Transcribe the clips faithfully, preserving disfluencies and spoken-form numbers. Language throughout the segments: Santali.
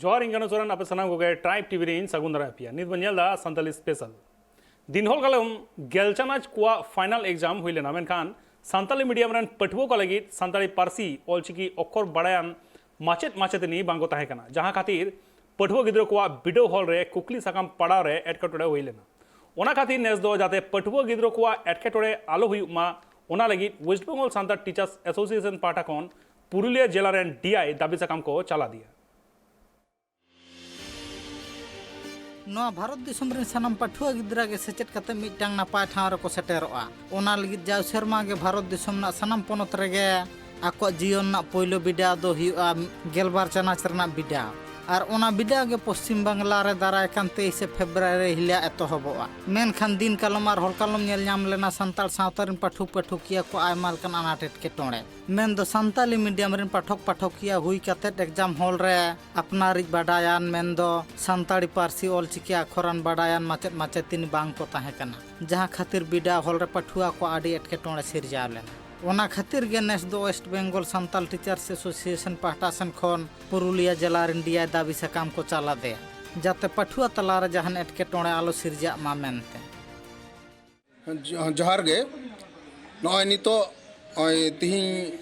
ᱡᱚᱦᱟᱨ, ᱤᱧ ᱠᱟᱱᱩ ᱥᱚᱨᱮᱱ, ᱟᱯᱮ ᱥᱟᱱᱟᱢ ᱠᱚᱜᱮ ᱴᱨᱟᱭᱤᱵᱽ ᱴᱤᱵᱷᱤ ᱨᱮ ᱤᱧ ᱥᱟᱹᱜᱩᱱ ᱫᱟᱨᱟᱢ ᱯᱮᱭᱟ᱾ ᱱᱤᱛ ᱵᱚᱱ ᱧᱮᱞ ᱮᱫᱟ ᱥᱟᱱᱛᱟᱞᱤ ᱥᱯᱮᱥᱟᱞ᱾ ᱫᱤᱱ ᱦᱚᱞ ᱠᱟᱞᱚᱢ ᱜᱮᱞ ᱪᱟᱱᱟᱪ ᱠᱚᱣᱟᱜ ᱯᱷᱟᱭᱱᱟᱞ ᱮᱠᱡᱟᱢ ᱦᱩᱭ ᱞᱮᱱᱟ, ᱢᱮᱱᱠᱷᱟᱱ ᱥᱟᱱᱛᱟᱞᱤ ᱢᱤᱰᱤᱭᱟᱢ ᱨᱮᱱ ᱯᱟᱹᱴᱷᱩᱣᱟᱹ ᱠᱚ ᱞᱟᱹᱜᱤᱫ ᱥᱟᱱᱛᱟᱲᱤ ᱯᱟᱹᱨᱥᱤ ᱚᱞᱪᱤᱠᱤ ᱚᱠᱠᱷᱚᱨ ᱵᱟᱲᱟᱭᱟᱱ ᱢᱟᱪᱮᱫ ᱢᱟᱪᱮᱛᱟᱹᱱᱤ ᱵᱟᱝ ᱠᱚ ᱛᱟᱦᱮᱸ ᱠᱟᱱᱟ, ᱡᱟᱦᱟᱸ ᱠᱷᱟᱹᱛᱤᱨ ᱯᱟᱹᱴᱷᱩᱣᱟᱹ ᱜᱤᱫᱽᱨᱟᱹ ᱠᱚᱣᱟᱜ ᱵᱤᱰᱟᱹᱣ ᱦᱚᱞ ᱨᱮ ᱠᱩᱠᱞᱤ ᱥᱟᱠᱟᱢ ᱯᱟᱲᱟᱣ ᱨᱮ ᱮᱴᱠᱮᱴᱚᱬᱮ ᱦᱩᱭ ᱞᱮᱱᱟ᱾ ᱚᱱᱟ ᱠᱷᱟᱹᱛᱤᱨ ᱱᱮᱥ ᱫᱚ ᱡᱟᱛᱮ ᱯᱟᱹᱴᱷᱩᱣᱟᱹ ᱜᱤᱫᱽᱨᱟᱹ ᱠᱚᱣᱟᱜ ᱮᱴᱠᱮᱴᱚᱬᱮ ᱟᱞᱚ ᱦᱩᱭᱩᱜ ᱢᱟ, ᱚᱱᱟ ᱞᱟᱹᱜᱤᱫ West Bengal Santal teachers association ᱯᱟᱦᱴᱟ ᱠᱷᱚᱱ ᱯᱩᱨᱩᱞᱤᱭᱟᱹ ᱡᱮᱞᱟ ᱨᱮᱱ ᱰᱤ ᱟᱭ ᱫᱟᱹᱵᱤ ᱥᱟᱠᱟᱢ ᱠᱚ ᱪᱟᱞ ᱟᱫᱮᱭᱟ᱾ ᱱᱚᱣᱟ ᱵᱷᱟᱨᱚᱛ ᱫᱤᱥᱚᱢ ᱨᱮᱱ ᱥᱟᱱᱟᱢ ᱯᱟᱹᱴᱷᱩᱣᱟᱹ ᱜᱤᱫᱽᱨᱟᱹ ᱜᱮ ᱥᱮᱪᱮᱫ ᱠᱟᱛᱮ ᱢᱤᱫᱴᱟᱝ ᱱᱟᱯᱟᱭ ᱴᱷᱟᱶ ᱨᱮᱠᱚ ᱥᱮᱴᱮᱨᱚᱜᱼᱟ᱾ ᱚᱱᱟ ᱞᱟᱹᱜᱤᱫ ᱡᱟᱣ ᱥᱮᱨᱢᱟ ᱜᱮ ᱵᱷᱟᱨᱚᱛ ᱫᱤᱥᱚᱢ ᱨᱮᱱᱟᱜ ᱥᱟᱱᱟᱢ ᱯᱚᱱᱚᱛ ᱨᱮᱜᱮ ᱟᱠᱚᱣᱟᱜ ᱡᱤᱭᱚᱱ ᱨᱮᱱᱟᱜ ᱯᱳᱭᱞᱳ ᱵᱤᱰᱟᱹᱣ ᱫᱚ ᱦᱩᱭᱩᱜᱼᱟ ᱜᱮᱞᱵᱟᱨ ᱪᱟᱱᱟᱪ ᱨᱮᱱᱟᱜ ᱵᱤᱰᱟᱹᱣ᱾ ᱟᱨ ᱚᱱᱟ ᱵᱤᱰᱟᱹᱣ ᱜᱮ ᱯᱚᱥᱪᱤᱢ ᱵᱟᱝᱞᱟ ᱨᱮ ᱫᱟᱨᱟᱭ ᱠᱟᱱ ᱛᱮᱭᱤᱥᱮ ᱯᱷᱮᱵᱽᱨᱩᱣᱟᱨᱤ ᱦᱤᱞᱳᱜ ᱮᱛᱚᱦᱚᱵᱚᱜᱼᱟ᱾ ᱢᱮᱱᱠᱷᱟᱱ ᱫᱤᱱ ᱠᱟᱞᱚᱢ ᱟᱨ ᱦᱚᱞ ᱠᱟᱞᱚᱢ ᱧᱮᱞ ᱧᱟᱢ ᱞᱮᱱᱟ ᱥᱟᱱᱛᱟᱲ ᱥᱟᱶᱛᱟ ᱨᱮᱱ ᱯᱟᱹᱴᱷᱩᱣᱟᱹ ᱯᱟᱹᱴᱷᱩᱠᱤᱭᱟᱹ ᱠᱚ ᱟᱭᱢᱟ ᱞᱮᱠᱟᱱ ᱟᱱᱟᱴ ᱮᱴᱠᱮᱴᱚᱬᱮ, ᱢᱮᱱᱫᱚ ᱥᱟᱱᱛᱟᱞᱤ ᱢᱤᱰᱤᱭᱟᱢ ᱨᱮᱱ ᱯᱟᱴᱷᱚᱠ ᱯᱟᱴᱷᱚᱠᱤᱭᱟᱹ ᱦᱩᱭ ᱠᱟᱛᱮᱫ ᱮᱠᱡᱟᱢ ᱦᱚᱞ ᱨᱮ ᱟᱯᱱᱟᱨᱤᱡ ᱵᱟᱰᱟᱭᱟᱱ, ᱢᱮᱱᱫᱚ ᱥᱟᱱᱛᱟᱲᱤ ᱯᱟᱹᱨᱥᱤ ᱚᱞᱪᱤᱠᱤ ᱟᱠᱷᱚᱨᱟᱱ ᱵᱟᱰᱟᱭᱟᱱ ᱢᱟᱪᱮᱫ ᱢᱟᱪᱮᱛᱤᱱᱤ ᱵᱟᱝ ᱠᱚ ᱛᱟᱦᱮᱸ ᱠᱟᱱᱟ, ᱡᱟᱦᱟᱸ ᱠᱷᱟᱹᱛᱤᱨ ᱵᱤᱰᱟᱹᱣ ᱦᱚᱞ ᱨᱮ ᱯᱟᱹᱴᱷᱩᱣᱟᱹ ᱠᱚ ᱟᱹᱰᱤ ᱮᱴᱠᱮᱴᱚᱬᱮ ᱥᱤᱨᱡᱟᱣ ᱞᱮᱱᱟ᱾ ᱚᱱᱟ ᱠᱷᱟᱹᱛᱤᱨ ᱜᱮ ᱱᱮᱥ ᱫᱚ West Bengal Santal teachers association ᱯᱟᱦᱴᱟ ᱥᱮᱱ ᱠᱷᱚᱱ ᱯᱩᱨᱩᱞᱤᱭᱟᱹ ᱡᱮᱞᱟ ᱨᱮᱱ ᱰᱤ ᱟᱭ ᱫᱟᱹᱵᱤ ᱥᱟᱠᱟᱢ ᱠᱚ ᱪᱟᱞ ᱟᱫᱮᱭᱟ, ᱡᱟᱛᱮ ᱯᱟᱹᱴᱷᱩᱣᱟᱹ ᱛᱟᱞᱟᱨᱮ ᱡᱟᱦᱟᱱ ᱮᱴᱠᱮᱴᱚᱬᱮ ᱟᱞᱚ ᱥᱤᱨᱡᱟᱜ ᱢᱟ ᱢᱮᱱᱛᱮ᱾ ᱡᱚ-, ᱡᱚᱦᱟᱨ ᱜᱮ᱾ ᱱᱚᱜᱼᱚᱭ ᱱᱤᱛᱚᱜ ᱱᱚᱜᱼᱚᱭ ᱛᱤᱦᱤᱧ,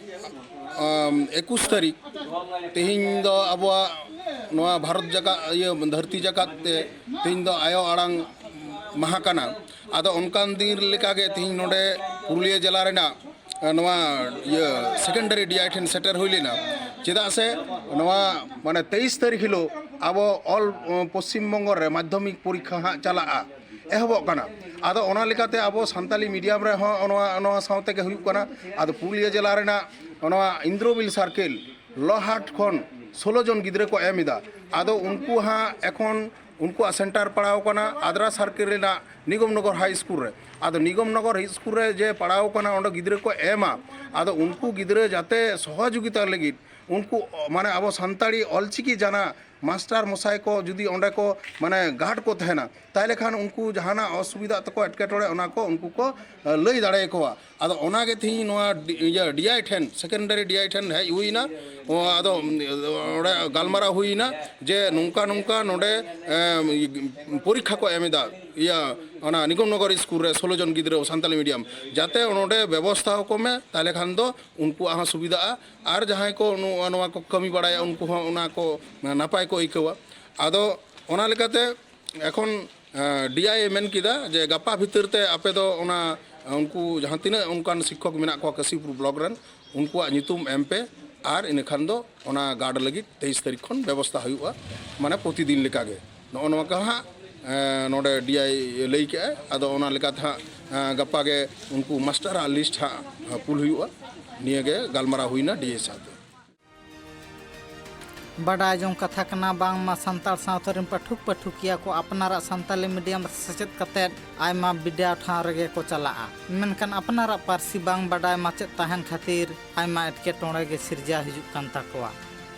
ᱟᱢ, ᱮᱠᱩᱥ ᱛᱟᱹᱨᱤᱠᱷ, ᱛᱤᱦᱤᱧ ᱫᱚ ᱟᱵᱚᱣᱟᱜ ᱱᱚᱣᱟ ᱵᱷᱟᱨᱚᱛ ᱡᱟᱠᱟᱛ, ᱤᱭᱟᱹ, ᱫᱷᱟᱹᱨᱛᱤ ᱡᱟᱠᱟᱛ ᱛᱮ ᱛᱤᱦᱤᱧ ᱫᱚ ᱟᱭᱳ ᱟᱲᱟᱝ ᱢᱟᱦᱟ ᱠᱟᱱᱟ᱾ ᱟᱫᱚ ᱚᱱᱠᱟᱱ ᱫᱤᱱ ᱞᱮᱠᱟᱜᱮ ᱛᱤᱦᱤᱧ ᱱᱚᱰᱮ ᱯᱩᱨᱩᱞᱤᱭᱟᱹ ᱡᱮᱞᱟ ᱨᱮᱱᱟᱜ, ᱮ, ᱱᱚᱣᱟ, ᱤᱭᱟᱹ, ᱥᱮᱠᱮᱱᱰᱟᱨᱤ ᱰᱤ ᱟᱭ ᱴᱷᱮᱱ ᱥᱮᱴᱮᱨ ᱦᱩᱭ ᱞᱮᱱᱟ᱾ ᱪᱮᱫᱟᱜ ᱥᱮ ᱱᱚᱣᱟ, ᱢᱟᱱᱮ, ᱛᱮᱭᱤᱥ ᱛᱟᱹᱨᱤᱠᱷ ᱦᱤᱞᱳᱜ ᱟᱵᱚ ᱚᱞ, ᱚ, ᱯᱚᱥᱪᱤᱢ ᱵᱚᱝᱜᱚ ᱨᱮ ᱢᱟᱫᱽᱫᱷᱚᱢᱤᱠ ᱯᱚᱨᱤᱠᱠᱷᱟ ᱦᱟᱸᱜ ᱪᱟᱞᱟᱜᱼᱟ, ᱮᱦᱚᱵᱚᱜ ᱠᱟᱱᱟ᱾ ᱟᱫᱚ ᱚᱱᱟ ᱞᱮᱠᱟᱛᱮ ᱟᱵᱚ ᱥᱟᱱᱛᱟᱞᱤ ᱢᱤᱰᱤᱭᱟᱢ ᱨᱮᱦᱚᱸ ᱱᱚᱣᱟ, ᱱᱚᱣᱟ ᱥᱟᱶ ᱛᱮᱜᱮ ᱦᱩᱭᱩᱜ ᱠᱟᱱᱟ᱾ ᱟᱫᱚ ᱯᱩᱨᱩᱞᱤᱭᱟᱹ ᱡᱮᱞᱟ ᱨᱮᱱᱟᱜ ᱱᱚᱣᱟ ᱤᱱᱫᱨᱚᱵᱤᱞ ᱥᱟᱨᱠᱮᱞ ᱞᱚᱦᱟᱴ ᱠᱷᱚᱱ ᱥᱳᱞᱳ ᱡᱚᱱ ᱜᱤᱫᱽᱨᱟᱹ ᱠᱚ ᱮᱢ ᱮᱫᱟ᱾ ᱟᱫᱚ ᱩᱱᱠᱩ ᱦᱟᱸᱜ ᱮᱠᱷᱚᱱ ᱩᱱᱠᱩᱣᱟᱜ ᱥᱮᱱᱴᱟᱨ ᱯᱟᱲᱟᱣ ᱠᱟᱱᱟ ᱟᱫᱽᱨᱟ ᱥᱟᱨᱠᱮᱞ ᱨᱮᱱᱟᱜ ᱱᱤᱜᱚᱢ ᱱᱚᱜᱚᱨ ᱦᱟᱭ ᱥᱠᱩᱞ ᱨᱮ᱾ ᱟᱫᱚ ᱱᱤᱜᱚᱢ ᱱᱚᱜᱚᱨ ᱦᱟᱭ ᱥᱠᱩᱞ ᱨᱮ ᱡᱮ ᱯᱟᱲᱟᱣ ᱠᱟᱱᱟ, ᱚᱸᱰᱮ ᱜᱤᱫᱽᱨᱟᱹ ᱠᱚ ᱮᱢᱟ᱾ ᱟᱫᱚ ᱩᱱᱠᱩ ᱜᱤᱫᱽᱨᱟᱹ ᱡᱟᱛᱮ ᱥᱚᱦᱚᱡᱳᱜᱤᱛᱟ ᱞᱟᱹᱜᱤᱫ ᱩᱱᱠᱩ ᱢᱟᱱᱮ ᱟᱵᱚ ᱥᱟᱱᱛᱟᱲᱤ ᱚᱞᱪᱤᱠᱤ ᱡᱟᱱᱟ ᱢᱟᱥᱴᱟᱨ ᱢᱚᱥᱟᱭ ᱠᱚ ᱡᱩᱫᱤ ᱚᱸᱰᱮ ᱠᱚ ᱢᱟᱱᱮ ᱜᱟᱨᱰ ᱠᱚ ᱛᱟᱦᱮᱱᱟ, ᱛᱟᱦᱚᱞᱮ ᱠᱷᱟᱱ ᱩᱱᱠᱩ ᱡᱟᱦᱟᱱᱟᱜ ᱚᱥᱩᱵᱤᱫᱷᱟ ᱛᱟᱠᱚ, ᱮᱴᱠᱮᱴᱚᱬᱮ, ᱚᱱᱟ ᱠᱚ ᱩᱱᱠᱩ ᱠᱚ ᱞᱟᱹᱭ ᱫᱟᱲᱮᱭᱟᱠᱚᱣᱟ᱾ ᱟᱫᱚ ᱚᱱᱟᱜᱮ ᱛᱮᱦᱮᱧ ᱱᱚᱣᱟ ᱤᱭᱟᱹ ᱰᱤ ᱟᱭ ᱴᱷᱮᱱ, ᱥᱮᱠᱮᱱᱰᱟᱨᱤ ᱰᱤ ᱟᱭ ᱴᱷᱮᱱ ᱦᱮᱡ ᱦᱩᱭᱱᱟ᱾ ᱟᱫᱚ ᱚᱸᱰᱮ ᱜᱟᱞᱢᱟᱨᱟᱣ ᱦᱩᱭᱱᱟ ᱡᱮ ᱱᱚᱝᱠᱟ ᱱᱚᱝᱠᱟ ᱱᱚᱰᱮ ᱯᱚᱨᱤᱠᱠᱷᱟ ᱠᱚ ᱮᱢ ᱮᱫᱟ, ᱤᱭᱟᱹ ᱚᱱᱟ ᱱᱤᱜᱚᱢ ᱱᱚᱜᱚᱨ ᱥᱠᱩᱞ ᱨᱮ ᱥᱳᱞᱳ ᱡᱚᱱ ᱜᱤᱫᱽᱨᱟᱹ ᱥᱟᱱᱛᱟᱞᱤ ᱢᱤᱰᱤᱭᱟᱢ, ᱡᱟᱛᱮ ᱱᱚᱰᱮ ᱵᱮᱵᱚᱥᱛᱷᱟ ᱟᱠᱚ ᱢᱮ, ᱛᱟᱦᱚᱞᱮ ᱠᱷᱟᱱ ᱫᱚ ᱩᱱᱠᱩᱣᱟᱜ ᱦᱚᱸ ᱥᱩᱵᱤᱫᱷᱟᱜᱼᱟ᱾ ᱟᱨ ᱡᱟᱦᱟᱸᱭ ᱠᱚ ᱱᱚᱣᱟ ᱠᱚ ᱠᱟᱹᱢᱤ ᱵᱟᱲᱟᱭᱟ, ᱩᱱᱠᱩ ᱦᱚᱸ ᱚᱱᱟ ᱠᱚ ᱱᱟᱯᱟᱭ ᱠᱚ ᱟᱹᱭᱠᱟᱹᱣᱟ᱾ ᱟᱫᱚ ᱚᱱᱟ ᱞᱮᱠᱟᱛᱮ ᱮᱠᱷᱚᱱ ᱰᱤ ᱟᱭ ᱮ ᱢᱮᱱ ᱠᱮᱫᱟ ᱡᱮ ᱜᱟᱯᱟ ᱵᱷᱤᱛᱤᱨ ᱛᱮ ᱟᱯᱮ ᱫᱚ ᱚᱱᱟ ᱩᱱᱠᱩ ᱡᱟᱦᱟᱸ ᱛᱤᱱᱟᱹᱜ ᱚᱱᱠᱟᱱ ᱥᱤᱠᱠᱷᱚᱠ ᱢᱮᱱᱟᱜ ᱠᱚᱣᱟ ᱠᱟᱹᱥᱤᱯᱩᱨ ᱵᱞᱚᱠ ᱨᱮᱱ, ᱩᱱᱠᱩᱣᱟᱜ ᱧᱩᱛᱩᱢ ᱮᱢ ᱯᱮ, ᱟᱨ ᱤᱱᱟᱹ ᱠᱷᱟᱱ ᱫᱚ ᱚᱱᱟ ᱜᱟᱨᱰ ᱞᱟᱹᱜᱤᱫ ᱛᱮᱭᱤᱥ ᱛᱟᱹᱨᱤᱠᱷ ᱠᱷᱚᱱ ᱵᱮᱵᱚᱥᱛᱷᱟ ᱦᱩᱭᱩᱜᱼᱟ, ᱢᱟᱱᱮ ᱯᱨᱚᱛᱤᱫᱤᱱ ᱞᱮᱠᱟᱜᱮ᱾ ᱱᱚᱜᱼᱚ ᱱᱚᱣᱟ ᱠᱚ ᱦᱟᱸᱜ ᱱᱚᱰᱮ ᱰᱤ ᱟᱭ ᱞᱟᱹᱭ ᱠᱮᱜᱼᱟᱭ᱾ ᱟᱫᱚ ᱚᱱᱟ ᱞᱮᱠᱟᱛᱮ ᱦᱟᱸᱜ ᱜᱟᱯᱟ ᱜᱮ ᱩᱱᱠᱩ ᱢᱟᱥᱴᱟᱨᱟᱜ ᱞᱤᱥᱴ ᱦᱟᱸᱜ ᱠᱩᱞ ᱦᱩᱭᱩᱜᱼᱟ᱾ ᱱᱤᱭᱟᱹ ᱜᱮ ᱜᱟᱞᱢᱟᱨᱟᱣ ᱦᱩᱭᱱᱟ ᱰᱤ ᱟᱭ ᱥᱟᱶᱛᱮ᱾ ᱵᱟᱰᱟᱭ ᱡᱚᱝ ᱠᱟᱛᱷᱟ ᱠᱟᱱᱟ, ᱵᱟᱝᱢᱟ ᱥᱟᱱᱛᱟᱲ ᱥᱟᱶᱛᱟ ᱨᱮᱱ ᱯᱟᱹᱴᱷᱩᱠ ᱯᱟᱹᱴᱷᱩᱠᱤᱭᱟᱹ ᱠᱚ ᱟᱯᱱᱟᱨᱟᱜ ᱥᱟᱱᱛᱟᱞᱤ ᱢᱤᱰᱤᱭᱟᱢ ᱨᱮ ᱥᱮᱪᱮᱫ ᱠᱟᱛᱮᱫ ᱟᱭᱢᱟ ᱵᱤᱰᱟᱹᱣ ᱴᱷᱟᱶ ᱨᱮᱜᱮ ᱠᱚ ᱪᱟᱞᱟᱜᱼᱟ᱾ ᱢᱮᱱᱠᱷᱟᱱ ᱟᱯᱱᱟᱨᱟᱜ ᱯᱟᱹᱨᱥᱤ ᱵᱟᱝ ᱵᱟᱰᱟᱭ ᱢᱟᱪᱮᱫ ᱛᱟᱦᱮᱱ ᱠᱷᱟᱹᱛᱤᱨ ᱟᱭᱢᱟ ᱮᱴᱠᱮᱴᱚᱬᱮ ᱜᱮ ᱥᱤᱨᱡᱟᱹ ᱦᱤᱡᱩᱜ ᱠᱟᱱ ᱛᱟᱠᱚᱣᱟ᱾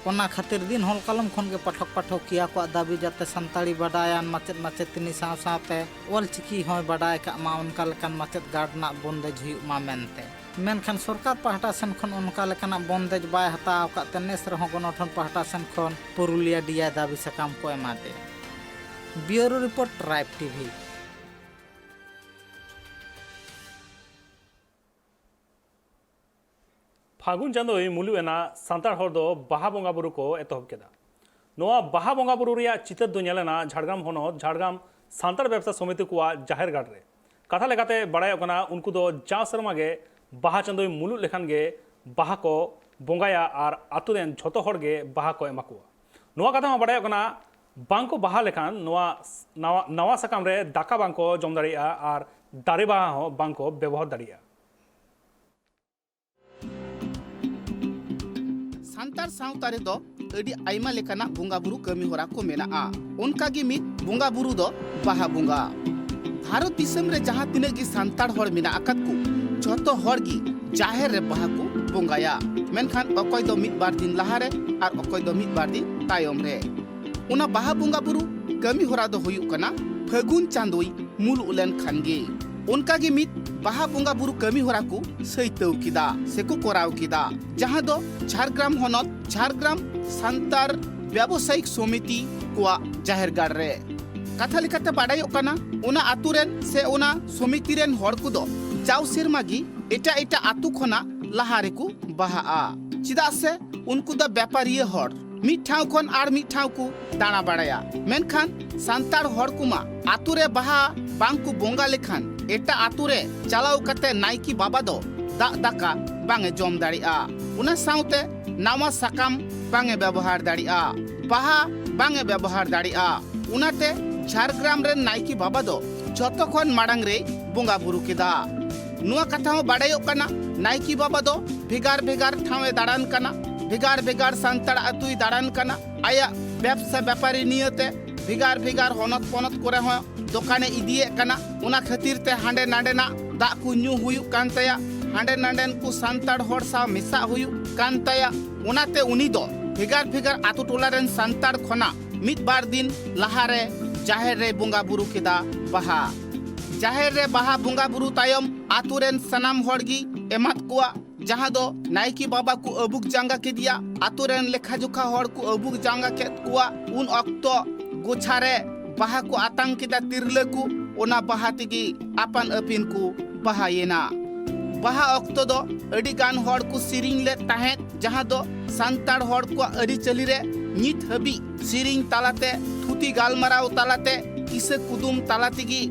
ᱚᱱᱟ ᱠᱷᱟᱹᱛᱤᱨ ᱫᱤᱱ ᱦᱚᱞ ᱠᱟᱞᱚᱢ ᱠᱷᱚᱱ ᱜᱮ ᱯᱟᱴᱷᱚᱠ ᱯᱟᱴᱷᱚᱠᱤᱭᱟᱹ ᱠᱚᱣᱟᱜ ᱫᱟᱹᱵᱤ ᱡᱟᱛᱮ ᱥᱟᱱᱛᱟᱲᱤ ᱵᱟᱰᱟᱭᱟᱱ ᱢᱟᱪᱮᱫ ᱢᱟᱪᱮᱛᱟᱹᱱᱤ ᱥᱟᱶ ᱥᱟᱶᱛᱮ ᱚᱞ ᱪᱤᱠᱤ ᱦᱚᱸᱭ ᱵᱟᱰᱟᱭ ᱠᱟᱜ ᱢᱟ, ᱚᱱᱠᱟ ᱞᱮᱠᱟᱱ ᱢᱟᱪᱮᱫ ᱜᱟᱨᱰ ᱨᱮᱱᱟᱜ ᱵᱚᱱᱫᱮᱡᱽ ᱦᱩᱭᱩᱜ ᱢᱟ ᱢᱮᱱᱛᱮ᱾ ᱢᱮᱱᱠᱷᱟᱱ ᱥᱚᱨᱠᱟᱨ ᱯᱟᱦᱴᱟ ᱥᱮᱱ ᱠᱷᱚᱱ ᱚᱱᱠᱟ ᱞᱮᱠᱟᱱᱟᱜ ᱵᱚᱱᱫᱮᱡᱽ ᱵᱟᱭ ᱦᱟᱛᱟᱣ ᱟᱠᱟᱫ ᱛᱮ ᱱᱮᱥ ᱨᱮᱦᱚᱸ ᱜᱚᱱᱚᱴᱷᱚᱱ ᱯᱟᱦᱴᱟ ᱥᱮᱱ ᱠᱷᱚᱱ ᱯᱩᱨᱩᱞᱤᱭᱟᱹ ᱰᱤ ᱟᱭ ᱫᱟᱹᱵᱤ ᱥᱟᱠᱟᱢ ᱠᱚ ᱮᱢᱟᱫᱮᱭᱟ᱾ ᱵᱤᱭᱩᱨᱳ ᱨᱤᱯᱳᱨᱴ, ᱴᱨᱟᱭᱤᱵᱽ ᱴᱤᱵᱷᱤ᱾ ᱯᱷᱟᱹᱜᱩᱱ ᱪᱟᱸᱫᱳᱭ ᱢᱩᱞᱩᱜ ᱮᱱᱟ, ᱥᱟᱱᱛᱟᱲ ᱦᱚᱲ ᱫᱚ ᱵᱟᱦᱟ ᱵᱚᱸᱜᱟ ᱵᱩᱨᱩ ᱠᱚ ᱮᱛᱚᱦᱚᱵ ᱠᱮᱫᱟ᱾ ᱱᱚᱣᱟ ᱵᱟᱦᱟ ᱵᱚᱸᱜᱟ ᱵᱩᱨᱩ ᱨᱮᱭᱟᱜ ᱪᱤᱛᱟᱹᱨ ᱫᱚ ᱧᱮᱞ ᱮᱱᱟ ᱡᱷᱟᱲᱜᱨᱟᱢ ᱦᱚᱱᱚᱛ ᱡᱷᱟᱲᱜᱨᱟᱢ ᱥᱟᱱᱛᱟᱲ ᱵᱮᱵᱽᱥᱟ ᱥᱚᱢᱤᱛᱤ ᱠᱚᱣᱟᱜ ᱡᱟᱦᱮᱨ ᱜᱟᱲ ᱨᱮ᱾ ᱠᱟᱛᱷᱟ ᱞᱮᱠᱟᱛᱮ ᱵᱟᱲᱟᱭᱚᱜ ᱠᱟᱱᱟ, ᱩᱱᱠᱩ ᱫᱚ ᱡᱟᱣ ᱥᱮᱨᱢᱟ ᱜᱮ ᱵᱟᱦᱟ ᱪᱟᱸᱫᱳᱭ ᱢᱩᱞᱩᱜ ᱞᱮᱠᱷᱟᱱ ᱜᱮ ᱵᱟᱦᱟ ᱠᱚ ᱵᱚᱸᱜᱟᱭᱟ ᱟᱨ ᱟᱛᱳ ᱨᱮᱱ ᱡᱷᱚᱛᱚ ᱦᱚᱲ ᱜᱮ ᱵᱟᱦᱟ ᱠᱚ ᱮᱢᱟ ᱠᱚᱣᱟ᱾ ᱱᱚᱣᱟ ᱠᱟᱛᱷᱟ ᱦᱚᱸ ᱵᱟᱲᱟᱭᱚᱜ ᱠᱟᱱᱟ, ᱵᱟᱝ ᱠᱚ ᱵᱟᱦᱟ ᱞᱮᱠᱷᱟᱱ ᱱᱚᱣᱟ ᱱᱟᱣᱟ, ᱱᱟᱣᱟ ᱥᱟᱠᱟᱢ ᱨᱮ ᱫᱟᱠᱟ ᱵᱟᱝ ᱠᱚ ᱡᱚᱢ ᱫᱟᱲᱮᱭᱟᱜᱼᱟ ᱟᱨ ᱫᱟᱨᱮ ᱵᱟᱦᱟ ᱦᱚᱸ ᱵᱟᱝ ᱠᱚ ᱵᱮᱵᱚᱦᱟᱨ ᱫᱟᱲᱮᱭᱟᱜᱼᱟ᱾ ᱥᱟᱱᱛᱟᱲ ᱥᱟᱶᱛᱟ ᱨᱮᱫᱚ ᱟᱹᱰᱤ ᱟᱭᱢᱟ ᱞᱮᱠᱟᱱᱟᱜ ᱵᱚᱸᱜᱟ ᱵᱩᱨᱩ ᱠᱟᱹᱢᱤ ᱦᱚᱨᱟ ᱠᱚ ᱢᱮᱱᱟᱜᱼᱟ᱾ ᱚᱱᱠᱟ ᱜᱮ ᱢᱤᱫ ᱵᱚᱸᱜᱟ ᱵᱩᱨᱩ ᱫᱚ ᱵᱟᱦᱟ ᱵᱚᱸᱜᱟ᱾ ᱵᱷᱟᱨᱚᱛ ᱫᱤᱥᱚᱢ ᱨᱮ ᱡᱟᱦᱟᱸ ᱛᱤᱱᱟᱹᱜ ᱜᱮ ᱥᱟᱱᱛᱟᱲ ᱦᱚᱲ ᱢᱮᱱᱟᱜ ᱟᱠᱟᱫ ᱠᱚ, ᱡᱷᱚᱛᱚ ᱦᱚᱲ ᱜᱮ ᱡᱟᱦᱮᱨ ᱨᱮ ᱵᱟᱦᱟ ᱠᱚ ᱵᱚᱸᱜᱟᱭᱟ, ᱢᱮᱱᱠᱷᱟᱱ ᱚᱠᱚᱭ ᱫᱚ ᱢᱤᱫ ᱵᱟᱨ ᱫᱤᱱ ᱞᱟᱦᱟᱨᱮ ᱟᱨ ᱚᱠᱚᱭ ᱫᱚ ᱢᱤᱫ ᱵᱟᱨ ᱫᱤᱱ ᱛᱟᱭᱚᱢ ᱨᱮ᱾ ᱚᱱᱟ ᱵᱟᱦᱟ ᱵᱚᱸᱜᱟ ᱵᱩᱨᱩ ᱠᱟᱹᱢᱤ ᱦᱚᱨᱟ ᱫᱚ ᱦᱩᱭᱩᱜ ᱠᱟᱱᱟ ᱯᱷᱟᱹᱜᱩᱱ ᱪᱟᱸᱫᱳᱭ ᱢᱩᱞᱩᱜ ᱞᱮᱱ ᱠᱷᱟᱱ ᱜᱮ᱾ ᱚᱱᱠᱟ ᱜᱮ ᱢᱤᱫ ᱵᱟᱦᱟ ᱵᱚᱸᱜᱟ ᱵᱩᱨᱩ ᱠᱟᱹᱢᱤ ᱦᱚᱨᱟ ᱠᱚ ᱥᱟᱹᱭᱛᱟᱹᱣ ᱠᱮᱫᱟ ᱥᱮᱠᱚ ᱠᱚᱨᱟᱣ ᱠᱮᱫᱟ, ᱡᱟᱦᱟᱸ ᱫᱚ ᱡᱷᱟᱲᱜᱨᱟᱢ ᱦᱚᱱᱚᱛ ᱡᱷᱟᱲᱜᱨᱟᱢ ᱥᱟᱱᱛᱟᱲ ᱵᱮᱵᱚᱥᱟᱭᱤᱠ ᱥᱚᱢᱤᱛᱤ ᱠᱚᱣᱟᱜ ᱡᱟᱦᱮᱨ ᱜᱟᱲ ᱨᱮ᱾ ᱠᱟᱛᱷᱟ ᱞᱮᱠᱟᱛᱮ ᱵᱟᱰᱟᱭᱚᱜ ᱠᱟᱱᱟ, ᱚᱱᱟ ᱟᱛᱳ ᱨᱮᱱ ᱥᱮ ᱚᱱᱟ ᱥᱚᱢᱤᱛᱤ ᱨᱮᱱ ᱦᱚᱲ ᱠᱚᱫᱚ ᱡᱟᱣ ᱥᱮᱨᱢᱟ ᱜᱮ ᱮᱴᱟᱜ ᱮᱴᱟᱜ ᱟᱛᱳ ᱠᱷᱚᱱᱟᱜ ᱞᱟᱦᱟ ᱨᱮᱠᱚ ᱵᱟᱦᱟᱜᱼᱟ᱾ ᱪᱮᱫᱟᱜ ᱥᱮ ᱩᱱᱠᱩ ᱫᱚ ᱵᱮᱯᱟᱨᱤᱭᱟᱹ ᱦᱚᱲ, ᱢᱤᱫ ᱴᱷᱟᱶ ᱠᱷᱚᱱ ᱟᱨ ᱢᱤᱫ ᱴᱷᱟᱶ ᱠᱚ ᱫᱟᱬᱟ ᱵᱟᱲᱟᱭᱟ᱾ ᱢᱮᱱᱠᱷᱟᱱ ᱥᱟᱱᱛᱟᱲ ᱦᱚᱲ ᱠᱚᱢᱟ ᱟᱛᱳ ᱨᱮ ᱵᱟᱦᱟ ᱵᱟᱝ ᱠᱚ ᱵᱚᱸᱜᱟ ᱞᱮᱠᱷᱟᱱ ᱮᱴᱟᱜ ᱟᱛᱳ ᱨᱮ ᱪᱟᱞᱟᱣ ᱠᱟᱛᱮ ᱱᱟᱭᱠᱮ ᱵᱟᱵᱟ ᱫᱚ ᱫᱟᱜ ᱫᱟᱠᱟ ᱵᱟᱝ ᱮ ᱡᱚᱢ ᱫᱟᱲᱮᱭᱟᱜᱼᱟ᱾ ᱚᱱᱟ ᱥᱟᱶᱛᱮ ᱱᱟᱣᱟ ᱥᱟᱠᱟᱢ ᱵᱟᱝ ᱮ ᱵᱮᱵᱚᱦᱟᱨ ᱫᱟᱲᱮᱭᱟᱜᱼᱟ, ᱵᱟᱦᱟ ᱵᱟᱝ ᱮ ᱵᱮᱵᱚᱦᱟᱨ ᱫᱟᱲᱮᱭᱟᱜᱼᱟ᱾ ᱚᱱᱟᱛᱮ ᱡᱷᱟᱲᱜᱨᱟᱢ ᱨᱮᱱ ᱱᱟᱭᱠᱮ ᱵᱟᱵᱟ ᱫᱚ ᱡᱷᱚᱛᱚ ᱠᱷᱚᱱ ᱢᱟᱲᱟᱝ ᱨᱮᱭ ᱵᱚᱸᱜᱟ ᱵᱩᱨᱩ ᱠᱮᱫᱟ᱾ ᱱᱚᱣᱟ ᱠᱟᱛᱷᱟ ᱦᱚᱸ ᱵᱟᱰᱟᱭᱚᱜ ᱠᱟᱱᱟ, ᱱᱟᱭᱠᱮ ᱵᱟᱵᱟ ᱫᱚ ᱵᱷᱮᱜᱟᱨ ᱵᱷᱮᱜᱟᱨ ᱴᱷᱟᱶ ᱮ ᱫᱟᱬᱟᱱ ᱠᱟᱱᱟ, ᱵᱷᱮᱜᱟᱨ ᱵᱷᱮᱜᱟᱨ ᱥᱟᱱᱛᱟᱲ ᱟᱹᱛᱩᱭ ᱫᱟᱬᱟᱱ ᱠᱟᱱᱟ᱾ ᱟᱭᱟᱜ ᱵᱮᱵᱽᱥᱟ ᱵᱮᱯᱟᱨᱤ ᱱᱤᱭᱟᱹᱛᱮ ᱵᱷᱮᱜᱟᱨ ᱵᱷᱮᱜᱟᱨ ᱦᱚᱱᱚᱛ ᱯᱚᱱᱚᱛ ᱠᱚᱨᱮ ᱦᱚᱸ ᱫᱚᱠᱟᱱᱮ ᱤᱫᱤᱭᱮᱫ ᱠᱟᱱᱟ᱾ ᱚᱱᱟ ᱠᱷᱟᱹᱛᱤᱨ ᱛᱮ ᱦᱟᱸᱰᱮ ᱱᱟᱸᱰᱮᱱᱟᱜ ᱫᱟᱜ ᱠᱚ ᱧᱩ ᱦᱩᱭᱩᱜ ᱠᱟᱱ ᱛᱟᱭᱟ, ᱦᱟᱸᱰᱮ ᱱᱟᱸᱰᱮᱱ ᱠᱚ ᱥᱟᱱᱛᱟᱲ ᱦᱚᱲ ᱥᱟᱶ ᱢᱮᱥᱟᱜ ᱦᱩᱭᱩᱜ ᱠᱟᱱ ᱛᱟᱭᱟ᱾ ᱚᱱᱟᱛᱮ ᱩᱱᱤ ᱫᱚ ᱵᱷᱮᱜᱟᱨ ᱵᱷᱮᱜᱟᱨ ᱟᱛᱳ ᱴᱚᱞᱟ ᱨᱮᱱ ᱥᱟᱱᱛᱟᱲ ᱠᱷᱚᱱᱟᱜ ᱢᱤᱫ ᱵᱟᱨ ᱫᱤᱱ ᱞᱟᱦᱟᱨᱮ ᱡᱟᱦᱮᱨ ᱨᱮᱭ ᱵᱚᱸᱜᱟ ᱵᱩᱨᱩ ᱠᱮᱫᱟ ᱵᱟᱦᱟ᱾ ᱡᱟᱦᱮᱨ ᱨᱮ ᱵᱟᱦᱟ ᱵᱚᱸᱜᱟ ᱵᱩᱨᱩ ᱛᱟᱭᱚᱢ ᱟᱛᱳ ᱨᱮᱱ ᱥᱟᱱᱟᱢ ᱦᱚᱲ ᱜᱮ ᱮᱢᱟᱫ ᱠᱚᱣᱟ, ᱡᱟᱦᱟᱸ ᱫᱚ ᱱᱟᱭᱠᱮ ᱵᱟᱵᱟ ᱠᱚ ᱟᱹᱵᱩᱠ ᱡᱟᱸᱜᱟ ᱠᱮᱫᱮᱭᱟ᱾ ᱟᱛᱳ ᱨᱮᱱ ᱞᱮᱠᱷᱟ ᱡᱚᱠᱷᱟ ᱦᱚᱲ ᱠᱚ ᱟᱹᱵᱩᱠ ᱡᱟᱸᱜᱟ ᱠᱮᱫ ᱠᱚᱣᱟ᱾ ᱩᱱ ᱚᱠᱛᱚ ᱜᱚᱪᱷᱟ ᱨᱮ ᱵᱟᱦᱟ ᱠᱚ ᱟᱛᱟᱝ ᱠᱮᱫᱟ ᱛᱤᱨᱞᱟᱹ ᱠᱚ᱾ ᱚᱱᱟ ᱵᱟᱦᱟ ᱛᱮᱜᱮ ᱟᱯᱟᱱ ᱟᱹᱯᱤᱱ ᱠᱚ ᱵᱟᱦᱟᱭᱮᱱᱟ᱾ ᱵᱟᱦᱟ ᱚᱠᱛᱚ ᱫᱚ ᱟᱹᱰᱤ ᱜᱟᱱ ᱦᱚᱲ ᱠᱚ ᱥᱮᱨᱮᱧ ᱞᱮᱫ ᱛᱟᱦᱮᱸᱫ, ᱡᱟᱦᱟᱸ ᱫᱚ ᱥᱟᱱᱛᱟᱲ ᱦᱚᱲ ᱠᱚᱣᱟᱜ ᱟᱹᱨᱤᱪᱟᱹᱞᱤ ᱨᱮ ᱱᱤᱛ ᱦᱟᱹᱵᱤᱡ ᱥᱮᱨᱮᱧ ᱛᱟᱞᱟᱛᱮ, ᱛᱷᱩᱛᱤ ᱜᱟᱞᱢᱟᱨᱟᱣ ᱛᱟᱞᱟᱛᱮ, ᱠᱤᱥᱟᱹ ᱠᱩᱫᱩᱢ ᱛᱟᱞᱟ ᱛᱮᱜᱮ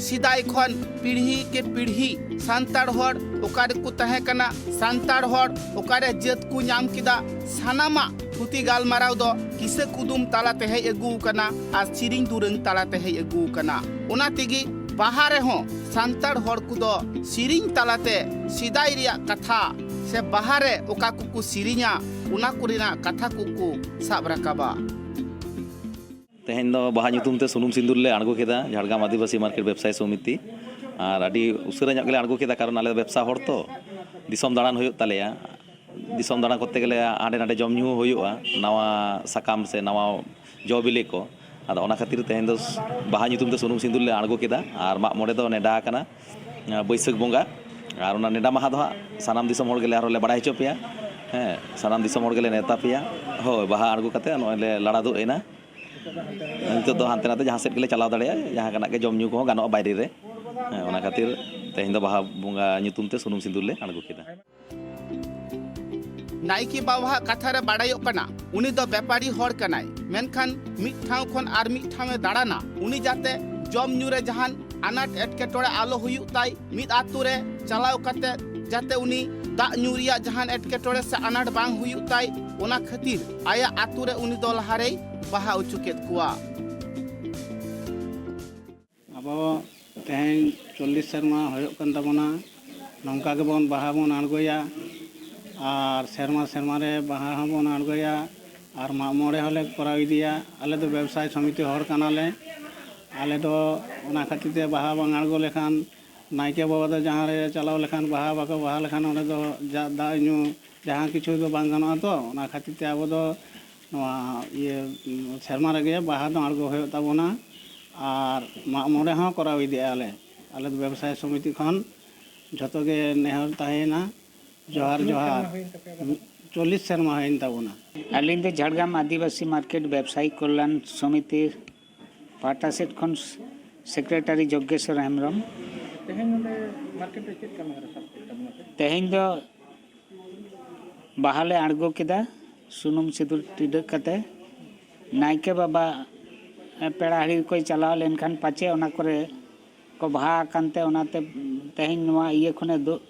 ᱥᱮᱫᱟᱭ ᱠᱷᱚᱱ ᱯᱤᱲᱦᱤ ᱠᱮ ᱯᱤᱲᱦᱤ ᱥᱟᱱᱛᱟᱲ ᱦᱚᱲ ᱚᱠᱟ ᱨᱮᱠᱚ ᱛᱟᱦᱮᱸ ᱠᱟᱱᱟ, ᱥᱟᱱᱛᱟᱲ ᱦᱚᱲ ᱚᱠᱟᱨᱮ ᱡᱟᱹᱛ ᱠᱚ ᱧᱟᱢ ᱠᱮᱫᱟ, ᱥᱟᱱᱟᱢᱟᱜ ᱛᱷᱩᱛᱤ ᱜᱟᱞᱢᱟᱨᱟᱣ ᱫᱚ ᱠᱤᱥᱟᱹ ᱠᱩᱫᱩᱢ ᱛᱟᱞᱟᱛᱮ ᱦᱮᱡ ᱟᱹᱜᱩ ᱟᱠᱟᱱᱟ ᱟᱨ ᱥᱮᱨᱮᱧ ᱫᱩᱨᱟᱹᱝ ᱛᱟᱞᱟᱛᱮ ᱦᱮᱡ ᱟᱹᱜᱩ ᱟᱠᱟᱱᱟ᱾ ᱚᱱᱟ ᱛᱮᱜᱮ ᱵᱟᱦᱟ ᱨᱮᱦᱚᱸ ᱥᱟᱱᱛᱟᱲ ᱦᱚᱲ ᱠᱚᱫᱚ ᱥᱮᱨᱮᱧ ᱛᱟᱞᱟᱛᱮ ᱥᱮᱫᱟᱭ ᱨᱮᱭᱟᱜ ᱠᱟᱛᱷᱟ ᱥᱮ ᱵᱟᱦᱟ ᱨᱮ ᱚᱠᱟ ᱠᱚᱠᱚ ᱥᱮᱨᱮᱧᱟ, ᱚᱱᱟ ᱠᱚᱨᱮᱱᱟᱜ ᱠᱟᱛᱷᱟ ᱠᱚᱠᱚ ᱥᱟᱵ ᱨᱟᱠᱟᱵᱟ᱾ ᱛᱮᱦᱮᱧ ᱫᱚ ᱵᱟᱦᱟ ᱧᱩᱛᱩᱢ ᱛᱮ ᱥᱩᱱᱩᱢ ᱥᱤᱸᱫᱩᱨ ᱞᱮ ᱟᱬᱜᱚ ᱠᱮᱫᱟ ᱡᱷᱟᱲᱜᱨᱟᱢ ᱟᱹᱫᱤᱵᱟᱹᱥᱤ ᱢᱟᱨᱠᱮᱴ ᱵᱮᱵᱽᱥᱟᱭᱤ ᱥᱚᱢᱤᱛᱤ᱾ ᱟᱨ ᱟᱹᱰᱤ ᱩᱥᱟᱹᱨᱟ ᱧᱚᱜ ᱜᱮᱞᱮ ᱟᱬᱜᱚ ᱠᱮᱫᱟ, ᱠᱟᱨᱚᱱ ᱟᱞᱮ ᱫᱚ ᱵᱮᱵᱽᱥᱟ ᱦᱚᱲ ᱛᱚ᱾ ᱫᱤᱥᱚᱢ ᱫᱟᱬᱟᱱ ᱦᱩᱭᱩᱜ ᱛᱟᱞᱮᱭᱟ᱾ ᱫᱤᱥᱚᱢ ᱫᱟᱬᱟ ᱠᱚᱨᱛᱮ ᱜᱮᱞᱮ ᱦᱟᱸᱰᱮ ᱱᱟᱰᱮ ᱡᱚᱢ ᱧᱩ ᱦᱩᱭᱩᱜᱼᱟ, ᱱᱟᱣᱟ ᱥᱟᱠᱟᱢ ᱥᱮ ᱱᱟᱣᱟ ᱡᱚ ᱵᱤᱞᱤ ᱠᱚ᱾ ᱟᱫᱚ ᱚᱱᱟ ᱠᱷᱟᱹᱛᱤᱨ ᱛᱮᱦᱮᱧ ᱫᱚ ᱵᱟᱦᱟ ᱧᱩᱛᱩᱢ ᱛᱮ ᱥᱩᱱᱩᱢ ᱥᱤᱸᱫᱩᱨ ᱞᱮ ᱟᱬᱜᱚ ᱠᱮᱫᱟ᱾ ᱟᱨ ᱢᱟᱜ ᱢᱚᱬᱮ ᱫᱚ ᱱᱮᱰᱟ ᱟᱠᱟᱱᱟ, ᱟᱸ, ᱵᱟᱹᱭᱥᱟᱹᱠᱷ ᱵᱚᱸᱜᱟ᱾ ᱟᱨ ᱚᱱᱟ ᱱᱮᱰᱟ ᱢᱟᱦᱟ ᱫᱚ ᱦᱟᱸᱜ ᱥᱟᱱᱟᱢ ᱫᱤᱥᱚᱢ ᱦᱚᱲ ᱜᱮᱞᱮ ᱟᱨᱦᱚᱸ ᱞᱮ ᱵᱟᱲᱟᱭ ᱦᱚᱪᱚ ᱯᱮᱭᱟ᱾ ᱦᱮᱸ, ᱥᱟᱱᱟᱢ ᱫᱤᱥᱚᱢ ᱦᱚᱲ ᱜᱮᱞᱮ ᱱᱮᱣᱛᱟ ᱯᱮᱭᱟ᱾ ᱦᱳᱭ, ᱵᱟᱦᱟ ᱟᱬᱜᱚ ᱠᱟᱛᱮ ᱱᱚᱜᱼᱚᱭ ᱞᱮ ᱞᱟᱲᱟ ᱫᱩᱜ ᱮᱱᱟ᱾ ᱱᱤᱛᱚᱜ ᱫᱚ ᱦᱟᱱᱛᱮ ᱱᱟᱛᱮ ᱡᱟᱦᱟᱸ ᱥᱮᱫ ᱜᱮᱞᱮ ᱪᱟᱞᱟᱣ ᱫᱟᱲᱮᱭᱟᱜᱼᱟ, ᱡᱟᱦᱟᱸ ᱠᱟᱱᱟᱜ ᱜᱮ ᱡᱚᱢ ᱧᱩ ᱠᱚᱦᱚᱸ ᱜᱟᱱᱚᱜᱼᱟ ᱵᱟᱭᱨᱮ ᱨᱮ᱾ ᱦᱮᱸ, ᱚᱱᱟ ᱠᱷᱟᱹᱛᱤᱨ ᱛᱮᱦᱮᱧ ᱫᱚ ᱵᱟᱦᱟ ᱵᱚᱸᱜᱟ ᱧᱩᱛᱩᱢ ᱛᱮ ᱥᱩᱱᱩᱢ ᱥᱤᱸᱫᱩᱨ ᱞᱮ ᱟᱬᱜᱚ ᱠᱮᱫᱟ᱾ ᱱᱟᱭᱠᱮ ᱵᱟᱵᱟᱣᱟᱜ ᱠᱟᱛᱷᱟ ᱨᱮ ᱵᱟᱲᱟᱭᱚᱜ ᱠᱟᱱᱟ, ᱩᱱᱤ ᱫᱚ ᱵᱮᱯᱟᱨᱤ ᱦᱚᱲ ᱠᱟᱱᱟᱭ, ᱢᱮᱱᱠᱷᱟᱱ ᱢᱤᱫ ᱴᱷᱟᱶ ᱠᱷᱚᱱ ᱟᱨ ᱢᱤᱫ ᱴᱷᱟᱶ ᱮ ᱫᱟᱬᱟᱱᱟ᱾ ᱩᱱᱤ ᱡᱟᱛᱮ ᱡᱚᱢ ᱧᱩ ᱨᱮ ᱡᱟᱦᱟᱱ ᱟᱱᱟᱴ ᱮᱴᱠᱮᱴᱚᱬᱮ ᱟᱞᱚ ᱦᱩᱭᱩᱜ ᱛᱟᱭ, ᱢᱤᱫ ᱟᱛᱳ ᱨᱮ ᱪᱟᱞᱟᱣ ᱠᱟᱛᱮ ᱡᱟᱛᱮ ᱩᱱᱤ ᱫᱟᱜ ᱧᱩ ᱨᱮᱭᱟᱜ ᱡᱟᱦᱟᱱ ᱮᱴᱠᱮᱴᱚᱬᱮ ᱥᱮ ᱟᱱᱟᱴ ᱵᱟᱝ ᱦᱩᱭᱩᱜ ᱛᱟᱭ, ᱚᱱᱟ ᱠᱷᱟᱹᱛᱤᱨ ᱟᱭᱟᱜ ᱟᱛᱳ ᱨᱮ ᱩᱱᱤ ᱫᱚ ᱞᱟᱦᱟᱨᱮᱭ ᱵᱟᱦᱟ ᱚᱪᱚ ᱠᱮᱫ ᱠᱚᱣᱟ᱾ ᱟᱵᱚ ᱛᱮᱦᱮᱧ ᱪᱚᱞᱞᱤᱥ ᱥᱮᱨᱢᱟ ᱦᱩᱭᱩᱜ ᱠᱟᱱ ᱛᱟᱵᱚᱱᱟ᱾ ᱱᱚᱝᱠᱟ ᱜᱮᱵᱚᱱ ᱵᱟᱦᱟ ᱵᱚᱱ ᱟᱬᱜᱚᱭᱟ ᱟᱨ ᱥᱮᱨᱢᱟ ᱥᱮᱨᱢᱟ ᱨᱮ ᱵᱟᱦᱟ ᱦᱚᱸᱵᱚᱱ ᱟᱬᱜᱚᱭᱟ ᱟᱨ ᱢᱟᱜ ᱢᱚᱬᱮ ᱦᱚᱸᱞᱮ ᱠᱚᱨᱟᱣ ᱤᱫᱤᱭᱟ᱾ ᱟᱞᱮ ᱫᱚ ᱵᱮᱵᱽᱥᱟᱭ ᱥᱚᱢᱤᱛᱤ ᱦᱚᱲ ᱠᱟᱱᱟᱞᱮ᱾ ᱟᱞᱮ ᱫᱚ ᱚᱱᱟ ᱠᱷᱟᱹᱛᱤᱨ ᱛᱮ ᱵᱟᱦᱟ ᱵᱟᱝ ᱟᱬᱜᱚ ᱞᱮᱠᱷᱟᱱ ᱱᱟᱭᱠᱮ ᱵᱟᱵᱟ ᱫᱚ ᱡᱟᱦᱟᱸ ᱨᱮ ᱪᱟᱞᱟᱣ ᱞᱮᱠᱷᱟᱱ ᱵᱟᱦᱟ ᱵᱟᱠᱚ ᱵᱟᱦᱟ ᱞᱮᱠᱷᱟᱱ ᱚᱸᱰᱮ ᱫᱚ ᱡᱟ- ᱫᱟᱜ ᱧᱩ ᱡᱟᱦᱟᱸ ᱠᱤᱪᱷᱩ ᱫᱚ ᱵᱟᱝ ᱜᱟᱱᱚᱜᱼᱟ᱾ ᱛᱚ ᱚᱱᱟ ᱠᱷᱟᱹᱛᱤᱨ ᱛᱮ ᱟᱵᱚ ᱫᱚ ᱱᱚᱣᱟ ᱤᱭᱟᱹ ᱥᱮᱨᱢᱟ ᱨᱮᱜᱮ ᱵᱟᱦᱟ ᱫᱚ ᱟᱬᱜᱚ ᱦᱩᱭᱩᱜ ᱛᱟᱵᱚᱱᱟ ᱟᱨ ᱢᱟᱜ ᱢᱚᱬᱮ ᱦᱚᱸ ᱠᱚᱨᱟᱣ ᱤᱫᱤᱜᱼᱟ ᱞᱮ᱾ ᱟᱞᱮ ᱫᱚ ᱵᱮᱵᱽᱥᱟᱭ ᱥᱚᱢᱤᱛᱤ ᱠᱷᱚᱱ ᱡᱷᱚᱛᱚ ᱜᱮ ᱱᱮᱦᱚᱨ ᱛᱟᱦᱮᱸᱭᱮᱱᱟ᱾ ᱡᱚᱦᱟᱨ ᱡᱚᱦᱟᱨ᱾ ᱪᱚᱞᱞᱤᱥ ᱥᱮᱨᱢᱟ ᱦᱩᱭᱮᱱ ᱛᱟᱵᱚᱱᱟ᱾ ᱟᱹᱞᱤᱧ ᱫᱚ ᱡᱷᱟᱲᱜᱨᱟᱢ ᱟᱹᱫᱤᱵᱟᱹᱥᱤ ᱢᱟᱨᱠᱮᱴ ᱵᱮᱵᱽᱥᱟᱭᱤ ᱠᱚᱞᱭᱟᱱ ᱥᱚᱢᱤᱛᱤ ᱯᱟᱦᱴᱟ ᱥᱮᱫ ᱠᱷᱚᱱ ᱥᱮᱠᱨᱮᱴᱟᱨᱤ ᱡᱚᱜᱽᱜᱮᱥᱣᱚᱨ ᱦᱮᱢᱵᱨᱚᱢ᱾ ᱛᱮᱦᱮᱧ ᱱᱚᱰᱮ ᱢᱟᱨᱠᱮᱴ ᱨᱮ ᱪᱮᱫ ᱠᱟᱹᱢᱤ ᱦᱚᱨᱟ ᱥᱟᱵ ᱠᱮᱫ ᱛᱟᱵᱚᱱᱟ ᱯᱮ? ᱛᱮᱦᱮᱧ ᱫᱚ ᱵᱟᱦᱟ ᱞᱮ ᱟᱬᱜᱚ ᱠᱮᱫᱟ, ᱥᱩᱱᱩᱢ ᱥᱤᱸᱫᱩᱨ ᱴᱤᱰᱟᱹᱜ ᱠᱟᱛᱮ᱾ ᱱᱟᱭᱠᱮ ᱵᱟᱵᱟ ᱯᱮᱲᱟ ᱦᱤᱨᱤ ᱠᱚᱭ ᱪᱟᱞᱟᱣ ᱞᱮᱱᱠᱷᱟᱱ ᱯᱟᱪᱮ ᱚᱱᱟ ᱠᱚᱨᱮ ᱠᱚ ᱵᱟᱦᱟ ᱟᱠᱟᱱ ᱛᱮ, ᱚᱱᱟᱛᱮ ᱛᱮᱦᱮᱧ ᱱᱚᱣᱟ ᱤᱭᱟᱹ ᱠᱷᱚᱱᱮ ᱫᱩᱜ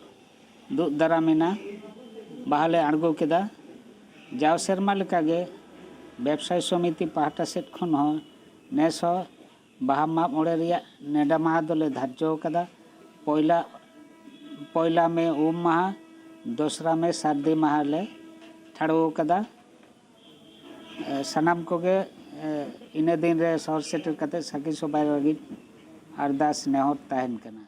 ᱫᱩᱜ ᱫᱟᱨᱟᱢᱮᱱᱟ᱾ ᱵᱟᱦᱟ ᱞᱮ ᱟᱬᱜᱚ ᱠᱮᱫᱟ᱾ ᱡᱟᱣ ᱥᱮᱨᱢᱟ ᱞᱮᱠᱟᱜᱮ ᱵᱮᱵᱽᱥᱟᱭ ᱥᱚᱢᱤᱛᱤ ᱯᱟᱦᱴᱟ ᱥᱮᱫ ᱠᱷᱚᱱ ᱦᱚᱸ ᱱᱮᱥ ᱦᱚᱸ ᱵᱟᱦᱟ ᱢᱟᱜ ᱢᱚᱬᱮ ᱨᱮᱭᱟᱜ ᱱᱮᱰᱟ ᱢᱟᱦᱟ ᱫᱚᱞᱮ ᱫᱷᱟᱨᱡᱚ ᱟᱠᱟᱫᱟ᱾ ᱯᱚᱭᱞᱟ ᱯᱚᱭᱞᱟ ᱢᱮ ᱩᱢ ᱢᱟᱦᱟ, ᱫᱚᱥᱨᱟ ᱢᱮ ᱥᱟᱹᱨᱫᱤ ᱢᱟᱦᱟ ᱞᱮ ᱴᱷᱟᱲᱚ ᱟᱠᱟᱫᱟ᱾ ᱮ, ᱥᱟᱱᱟᱢ ᱠᱚᱜᱮ, ᱮ, ᱤᱱᱟᱹ ᱫᱤᱱ ᱨᱮ ᱥᱚᱦᱚᱨ ᱥᱮᱴᱮᱨ ᱠᱟᱛᱮ ᱥᱟᱹᱠᱷᱤ ᱥᱚᱵᱷᱟ ᱞᱟᱹᱜᱤᱫ ᱟᱨᱫᱟᱥ ᱱᱮᱦᱚᱨ ᱛᱟᱦᱮᱱ ᱠᱟᱱᱟ᱾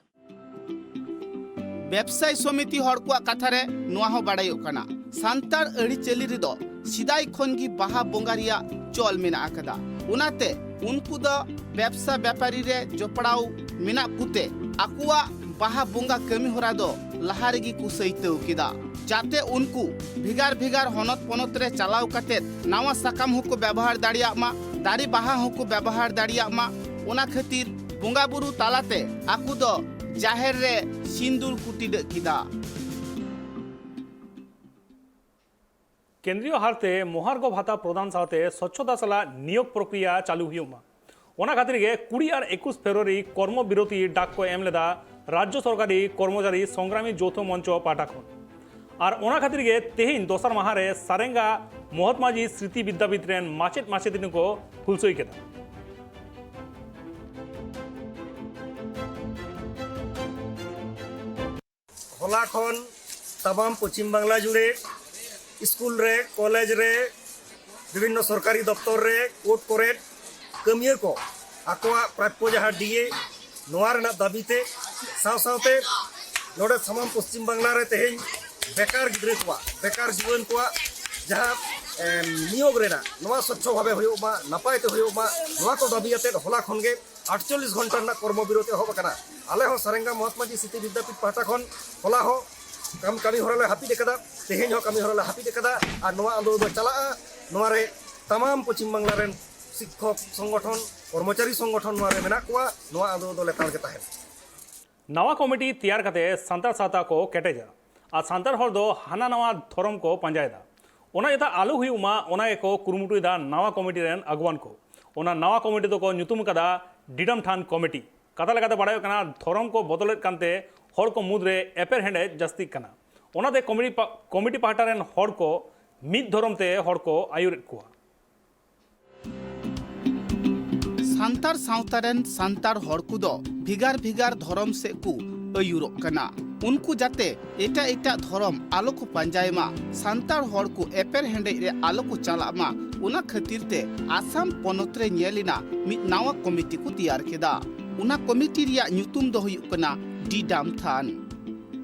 ᱵᱮᱵᱽᱥᱟᱭᱤ ᱥᱚᱢᱤᱛᱤ ᱦᱚᱲ ᱠᱚᱣᱟᱜ ᱠᱟᱛᱷᱟ ᱨᱮ ᱱᱚᱣᱟ ᱦᱚᱸ ᱵᱟᱲᱟᱭᱚᱜ ᱠᱟᱱᱟ, ᱥᱟᱱᱛᱟᱲ ᱟᱹᱨᱤᱪᱟᱹᱞᱤ ᱨᱮᱫᱚ ᱥᱮᱫᱟᱭ ᱠᱷᱚᱱ ᱜᱮ ᱵᱟᱦᱟ ᱵᱚᱸᱜᱟ ᱨᱮᱭᱟᱜ ᱪᱚᱞ ᱢᱮᱱᱟᱜ ᱟᱠᱟᱫᱟ᱾ ᱚᱱᱟᱛᱮ ᱩᱱᱠᱩ ᱫᱚ ᱵᱮᱵᱽᱥᱟ ᱵᱮᱯᱟᱨᱤ ᱨᱮ ᱡᱚᱯᱲᱟᱣ ᱢᱮᱱᱟᱜ ᱠᱚᱛᱮ ᱟᱠᱚᱣᱟᱜ ᱵᱟᱦᱟ ᱵᱚᱸᱜᱟ ᱠᱟᱹᱢᱤ ᱦᱚᱨᱟ ᱫᱚ ᱞᱟᱦᱟ ᱨᱮᱜᱮ ᱠᱚ ᱥᱟᱹᱭᱛᱟᱹᱣ ᱠᱮᱫᱟ, ᱡᱟᱛᱮ ᱩᱱᱠᱩ ᱵᱷᱮᱜᱟᱨ ᱵᱷᱮᱜᱟᱨ ᱦᱚᱱᱚᱛ ᱯᱚᱱᱚᱛ ᱨᱮ ᱪᱟᱞᱟᱣ ᱠᱟᱛᱮ ᱱᱟᱣᱟ ᱥᱟᱠᱟᱢ ᱦᱚᱸᱠᱚ ᱵᱮᱵᱚᱦᱟᱨ ᱫᱟᱲᱮᱭᱟᱜ ᱢᱟ, ᱫᱟᱨᱮ ᱵᱟᱦᱟ ᱦᱚᱸᱠᱚ ᱵᱮᱵᱚᱦᱟᱨ ᱫᱟᱲᱮᱭᱟᱜ ᱢᱟ᱾ ᱚᱱᱟ ᱠᱷᱟᱹᱛᱤᱨ ᱵᱚᱸᱜᱟ ᱵᱩᱨᱩ ᱛᱟᱞᱟᱛᱮ ᱟᱠᱚ ᱫᱚ ᱡᱟᱦᱮᱨ ᱨᱮ ᱥᱤᱸᱫᱩᱨ ᱠᱚ ᱴᱤᱰᱟᱹᱜ ᱠᱮᱫᱟ᱾ ᱠᱮᱱᱫᱨᱤᱭᱚ ᱦᱟᱨᱛᱮ ᱢᱚᱦᱟᱨᱜᱚ ᱵᱷᱟᱛᱟ ᱯᱨᱚᱫᱟᱱ ᱥᱟᱶᱛᱮ ᱥᱚᱪᱪᱷᱚᱛᱟ ᱥᱟᱞᱟᱜ ᱱᱤᱭᱳᱜᱽ ᱯᱨᱚᱠᱨᱤᱭᱟ ᱪᱟᱹᱞᱩ ᱦᱩᱭᱩᱜ ᱢᱟ, ᱚᱱᱟ ᱠᱷᱟᱹᱛᱤᱨ ᱜᱮ ᱠᱩᱲᱤ ᱟᱨ ᱮᱠᱩᱥ ᱯᱷᱮᱵᱽᱨᱩᱣᱟᱨᱤ ᱠᱚᱨᱢᱚ ᱵᱤᱨᱚᱛᱤ ᱰᱟᱠ ᱠᱚ ᱮᱢ ᱞᱮᱫᱟ ᱨᱟᱡᱽᱡᱚ ᱥᱚᱨᱠᱟᱨᱤ ᱠᱚᱨᱢᱚᱪᱟᱨᱤ ᱥᱚᱝᱜᱨᱟᱢᱤ ᱡᱳᱣᱛᱷᱚ ᱢᱚᱧᱪᱚ ᱯᱟᱦᱴᱟ ᱠᱷᱚᱱ᱾ ᱟᱨ ᱚᱱᱟ ᱠᱷᱟᱹᱛᱤᱨ ᱜᱮ ᱛᱮᱦᱮᱧ ᱫᱚᱥᱟᱨ ᱢᱟᱦᱟ ᱨᱮ ᱥᱟᱨᱮᱝᱜᱟ ᱢᱚᱦᱟᱛᱢᱟ ᱡᱤ ᱥᱨᱤᱛᱤ ᱵᱤᱫᱽᱫᱟᱯᱤᱴ ᱨᱮᱱ ᱢᱟᱪᱮᱫ ᱢᱟᱪᱮᱛᱟᱹᱱᱤ ᱠᱚ ᱦᱩᱞᱥᱟᱹᱭ ᱠᱮᱫᱟ᱾ ᱦᱚᱞᱟ ᱠᱷᱚᱱ ᱛᱟᱢᱟᱢ ᱯᱚᱪᱷᱤᱢ ᱵᱟᱝᱞᱟ ᱡᱩᱲᱮ ᱥᱠᱩᱞ ᱨᱮ, ᱠᱚᱞᱮᱡᱽ ᱨᱮ, ᱵᱤᱵᱷᱤᱱᱱᱚ ᱥᱚᱨᱠᱟᱨᱤ ᱫᱚᱯᱛᱚᱨ ᱨᱮ, ᱠᱳᱨᱴ ᱠᱚᱨᱮ ᱠᱟᱹᱢᱤᱭᱟᱹ ᱠᱚ ᱟᱠᱚᱣᱟᱜ ᱯᱨᱟᱯᱯᱚ ᱡᱟᱦᱟᱸ ᱰᱤ ᱮ, ᱱᱚᱣᱟ ᱨᱮᱱᱟᱜ ᱫᱟᱹᱵᱤ ᱛᱮ, ᱥᱟᱶ ᱥᱟᱶᱛᱮ ᱱᱚᱰᱮ ᱥᱟᱢᱟᱢ ᱯᱚᱪᱷᱤᱢ ᱵᱟᱝᱞᱟ ᱨᱮ ᱛᱮᱦᱮᱧ ᱵᱮᱠᱟᱨ ᱜᱤᱫᱽᱨᱟᱹ ᱠᱚᱣᱟᱜ, ᱵᱮᱠᱟᱨ ᱡᱩᱣᱟᱹᱱ ᱠᱚᱣᱟᱜ ᱡᱟᱦᱟᱸ ᱮᱢ, ᱱᱤᱭᱳᱜᱽ ᱨᱮᱱᱟᱜ, ᱱᱚᱣᱟ ᱥᱚᱪᱪᱷᱚ ᱵᱷᱟᱵᱮ ᱦᱩᱭᱩᱜ ᱢᱟ, ᱱᱟᱯᱟᱭ ᱛᱮ ᱦᱩᱭᱩᱜ ᱢᱟ, ᱱᱚᱣᱟ ᱠᱚ ᱫᱟᱹᱵᱤ ᱟᱛᱮᱫ ᱦᱚᱞᱟ ᱠᱷᱚᱱ ᱜᱮ ᱟᱴᱪᱚᱞᱞᱤᱥ ᱜᱷᱚᱱᱴᱟ ᱨᱮᱱᱟᱜ ᱠᱚᱨᱢᱚ ᱵᱤᱨᱚᱛᱤ ᱮᱦᱚᱵ ᱟᱠᱟᱱᱟ᱾ ᱟᱞᱮ ᱦᱚᱸ ᱥᱟᱨᱮᱝᱜᱟ ᱢᱚᱦᱟᱛᱢᱟ ᱡᱤ ᱥᱨᱤᱛᱤ ᱵᱤᱫᱽᱫᱟᱯᱤᱴ ᱯᱟᱦᱴᱟ ᱠᱷᱚᱱ ᱦᱚᱞᱟ ᱦᱚᱸ ᱠᱟᱢ-, ᱠᱟᱹᱢᱤ ᱦᱚᱨᱟ ᱞᱮ ᱦᱟᱹᱯᱤᱫ ᱟᱠᱟᱫᱟ, ᱛᱮᱦᱮᱧ ᱦᱚᱸ ᱠᱟᱹᱢᱤ ᱦᱚᱨᱟ ᱞᱮ ᱦᱟᱹᱯᱤᱫ ᱟᱠᱟᱫᱟ᱾ ᱟᱨ ᱱᱚᱣᱟ ᱟᱱᱫᱳᱞᱚᱱ ᱫᱚ ᱪᱟᱞᱟᱜᱼᱟ᱾ ᱱᱚᱣᱟ ᱨᱮ ᱛᱟᱢᱟᱢ ᱯᱚᱪᱷᱤᱢ ᱵᱟᱝᱞᱟ ᱨᱮᱱ ᱥᱤᱠᱠᱷᱚᱠ ᱥᱚᱝᱜᱚᱴᱷᱚᱱ, ᱠᱚᱨᱢᱚᱪᱟᱨᱤ ᱥᱚᱝᱜᱚᱴᱷᱚᱱ ᱱᱚᱣᱟ ᱨᱮ ᱢᱮᱱᱟᱜ ᱠᱚᱣᱟ᱾ ᱱᱚᱣᱟ ᱟᱱᱫᱳᱞᱚᱱ ᱫᱚ ᱞᱮᱛᱟᱲ ᱜᱮ ᱛᱟᱦᱮᱱᱟ᱾ ᱱᱟᱣᱟ ᱠᱚᱢᱤᱴᱤ ᱛᱮᱭᱟᱨ ᱠᱟᱛᱮ ᱥᱟᱱᱛᱟᱲ ᱥᱟᱶᱛᱟ ᱠᱚ ᱠᱮᱴᱮᱡᱟ ᱟᱨ ᱥᱟᱱᱛᱟᱲ ᱦᱚᱲ ᱫᱚ ᱦᱟᱱᱟ ᱱᱟᱣᱟ ᱫᱷᱚᱨᱚᱢ ᱠᱚ ᱯᱟᱸᱡᱟᱭᱮᱫᱟ᱾ ᱚᱱᱟ ᱡᱟᱛᱮ ᱟᱞᱚ ᱦᱩᱭᱩᱜ ᱢᱟ, ᱚᱱᱟ ᱜᱮᱠᱚ ᱠᱩᱨᱩᱢᱩᱴᱩᱭᱮᱫᱟ ᱱᱟᱣᱟ ᱠᱚᱢᱤᱴᱤ ᱨᱮᱱ ᱟᱜᱩᱣᱟᱱ ᱠᱚ᱾ ᱚᱱᱟ ᱱᱟᱣᱟ ᱠᱚᱢᱤᱴᱤ ᱫᱚᱠᱚ ᱧᱩᱛᱩᱢ ᱟᱠᱟᱫᱟ ᱰᱤᱰᱟᱢ ᱴᱷᱟᱱ ᱠᱚᱢᱤᱴᱤ᱾ ᱠᱟᱛᱷᱟ ᱞᱮᱠᱟᱛᱮ ᱵᱟᱲᱟᱭᱚᱜ ᱠᱟᱱᱟ, ᱫᱷᱚᱨᱚᱢ ᱠᱚ ᱵᱚᱫᱚᱞᱮᱫ ᱠᱟᱱᱛᱮ ᱦᱚᱲ ᱠᱚ ᱢᱩᱫᱽᱨᱮ ᱮᱯᱮᱨ ᱦᱮᱸᱰᱮᱡ ᱡᱟᱹᱥᱛᱤᱜ ᱠᱟᱱᱟ᱾ ᱚᱱᱟᱛᱮ ᱠᱚᱢᱤᱴᱤ ᱯᱟ-, ᱠᱚᱢᱤᱴᱤ ᱯᱟᱦᱴᱟ ᱨᱮᱱ ᱦᱚᱲ ᱠᱚ ᱢᱤᱫ ᱫᱷᱚᱨᱚᱢ ᱛᱮ ᱦᱚᱲ ᱠᱚ ᱟᱹᱭᱩᱨᱮᱫ ᱠᱚᱣᱟ᱾ ᱥᱟᱱᱛᱟᱲ ᱥᱟᱶᱛᱟ ᱨᱮᱱ ᱥᱟᱱᱛᱟᱲ ᱦᱚᱲ ᱠᱚᱫᱚ ᱵᱷᱮᱜᱟᱨ ᱵᱷᱮᱜᱟᱨ ᱫᱷᱚᱨᱚᱢ ᱥᱮᱫ ᱠᱚ ᱟᱹᱭᱩᱨᱚᱜ ᱠᱟᱱᱟ᱾ ᱩᱱᱠᱩ ᱡᱟᱛᱮ ᱮᱴᱟᱜ ᱮᱴᱟᱜ ᱫᱷᱚᱨᱚᱢ ᱟᱞᱚ ᱠᱚ ᱯᱟᱸᱡᱟᱭ ᱢᱟ, ᱥᱟᱱᱛᱟᱲ ᱦᱚᱲ ᱠᱚ ᱮᱯᱮᱨ ᱦᱮᱸᱰᱮᱡ ᱨᱮ ᱟᱞᱚ ᱠᱚ ᱪᱟᱞᱟᱜ ᱢᱟ, ᱚᱱᱟ ᱠᱷᱟᱹᱛᱤᱨ ᱛᱮ ᱟᱥᱟᱢ ᱯᱚᱱᱚᱛ ᱨᱮ ᱧᱮᱞ ᱮᱱᱟ ᱢᱤᱫ ᱱᱟᱣᱟ ᱠᱚᱢᱤᱴᱤ ᱠᱚ ᱛᱮᱭᱟᱨ ᱠᱮᱫᱟ᱾ ᱚᱱᱟ ᱠᱚᱢᱤᱴᱤ ᱨᱮᱭᱟᱜ ᱧᱩᱛᱩᱢ ᱫᱚ ᱦᱩᱭᱩᱜ ᱠᱟᱱᱟ ᱰᱤᱰᱟᱢ ᱛᱷᱟᱱ᱾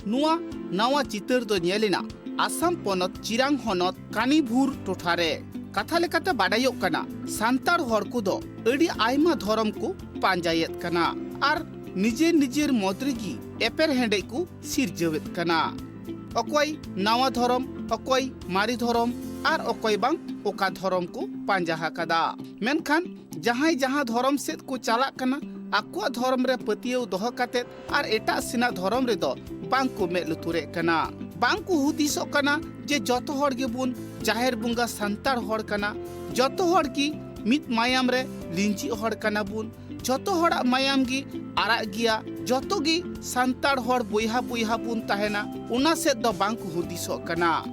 ᱱᱚᱣᱟ ᱱᱟᱣᱟ ᱪᱤᱛᱟᱹᱨ ᱫᱚ ᱧᱮᱞ ᱮᱱᱟ ᱟᱥᱟᱢ ᱯᱚᱱᱚᱛ ᱪᱤᱨᱟᱝ ᱦᱚᱱᱚᱛ ᱠᱟᱱᱤᱵᱷᱩᱨ ᱴᱚᱴᱷᱟ ᱨᱮ᱾ ᱠᱟᱛᱷᱟ ᱞᱮᱠᱟᱛᱮ ᱵᱟᱰᱟᱭᱚᱜ ᱠᱟᱱᱟ, ᱥᱟᱱᱛᱟᱲ ᱦᱚᱲ ᱠᱚᱫᱚ ᱟᱹᱰᱤ ᱟᱭᱢᱟ ᱫᱷᱚᱨᱚᱢ ᱠᱚ ᱯᱟᱸᱡᱟᱭᱮᱫ ᱠᱟᱱᱟ ᱟᱨ ᱱᱤᱡᱮᱨ ᱱᱤᱡᱮᱨ ᱢᱚᱫᱽ ᱨᱮᱜᱮ ᱮᱯᱮᱨ ᱦᱮᱸᱰᱮᱡ ᱠᱚ ᱥᱤᱨᱡᱟᱹᱣᱮᱫ ᱠᱟᱱᱟ᱾ ᱚᱠᱚᱭ ᱱᱟᱣᱟ ᱫᱷᱚᱨᱚᱢ, ᱚᱠᱚᱭ ᱢᱟᱨᱮ ᱫᱷᱚᱨᱚᱢ ᱟᱨ ᱚᱠᱚᱭ ᱵᱟᱝ ᱚᱠᱟ ᱫᱷᱚᱨᱚᱢ ᱠᱚ ᱯᱟᱸᱡᱟ ᱟᱠᱟᱫᱟ᱾ ᱢᱮᱱᱠᱷᱟᱱ ᱡᱟᱦᱟᱸᱭ ᱡᱟᱦᱟᱸ ᱫᱷᱚᱨᱚᱢ ᱥᱮᱫ ᱠᱚ ᱪᱟᱞᱟᱜ ᱠᱟᱱᱟ, ᱟᱠᱚᱣᱟᱜ ᱫᱷᱚᱨᱚᱢ ᱨᱮ ᱯᱟᱹᱛᱭᱟᱹᱣ ᱫᱚᱦᱚ ᱠᱟᱛᱮ ᱟᱨ ᱮᱴᱟᱜ ᱥᱮᱱᱟᱜ ᱫᱷᱚᱨᱚᱢ ᱨᱮᱫᱚ ᱵᱟᱝ ᱠᱚ ᱢᱮᱫ ᱞᱩᱛᱩᱨᱮᱫ ᱠᱟᱱᱟ᱾ ᱵᱟᱝ ᱠᱚ ᱦᱩᱫᱤᱥᱚᱜ ᱠᱟᱱᱟ ᱡᱮ ᱡᱚᱛᱚ ᱦᱚᱲ ᱜᱮᱵᱚᱱ ᱡᱟᱦᱮᱨ ᱵᱚᱸᱜᱟ ᱥᱟᱱᱛᱟᱲ ᱦᱚᱲ ᱠᱟᱱᱟ, ᱡᱚᱛᱚ ᱦᱚᱲ ᱜᱮ ᱢᱤᱫ ᱢᱟᱭᱟᱢ ᱨᱮ ᱞᱤᱸᱡᱤᱜ ᱦᱚᱲ ᱠᱟᱱᱟ ᱵᱚᱱ, ᱡᱚᱛᱚ ᱦᱚᱲᱟᱜ ᱢᱟᱭᱟᱢ ᱜᱮ ᱟᱨᱟᱜ ᱜᱮᱭᱟ, ᱡᱚᱛᱚ ᱜᱮ ᱥᱟᱱᱛᱟᱲ ᱦᱚᱲ ᱵᱚᱭᱦᱟ ᱵᱚᱭᱦᱟ ᱵᱚᱱ ᱛᱟᱦᱮᱱᱟ, ᱚᱱᱟ ᱥᱮᱫ ᱫᱚ ᱵᱟᱝ ᱠᱚ ᱦᱩᱫᱤᱥᱚᱜ ᱠᱟᱱᱟ᱾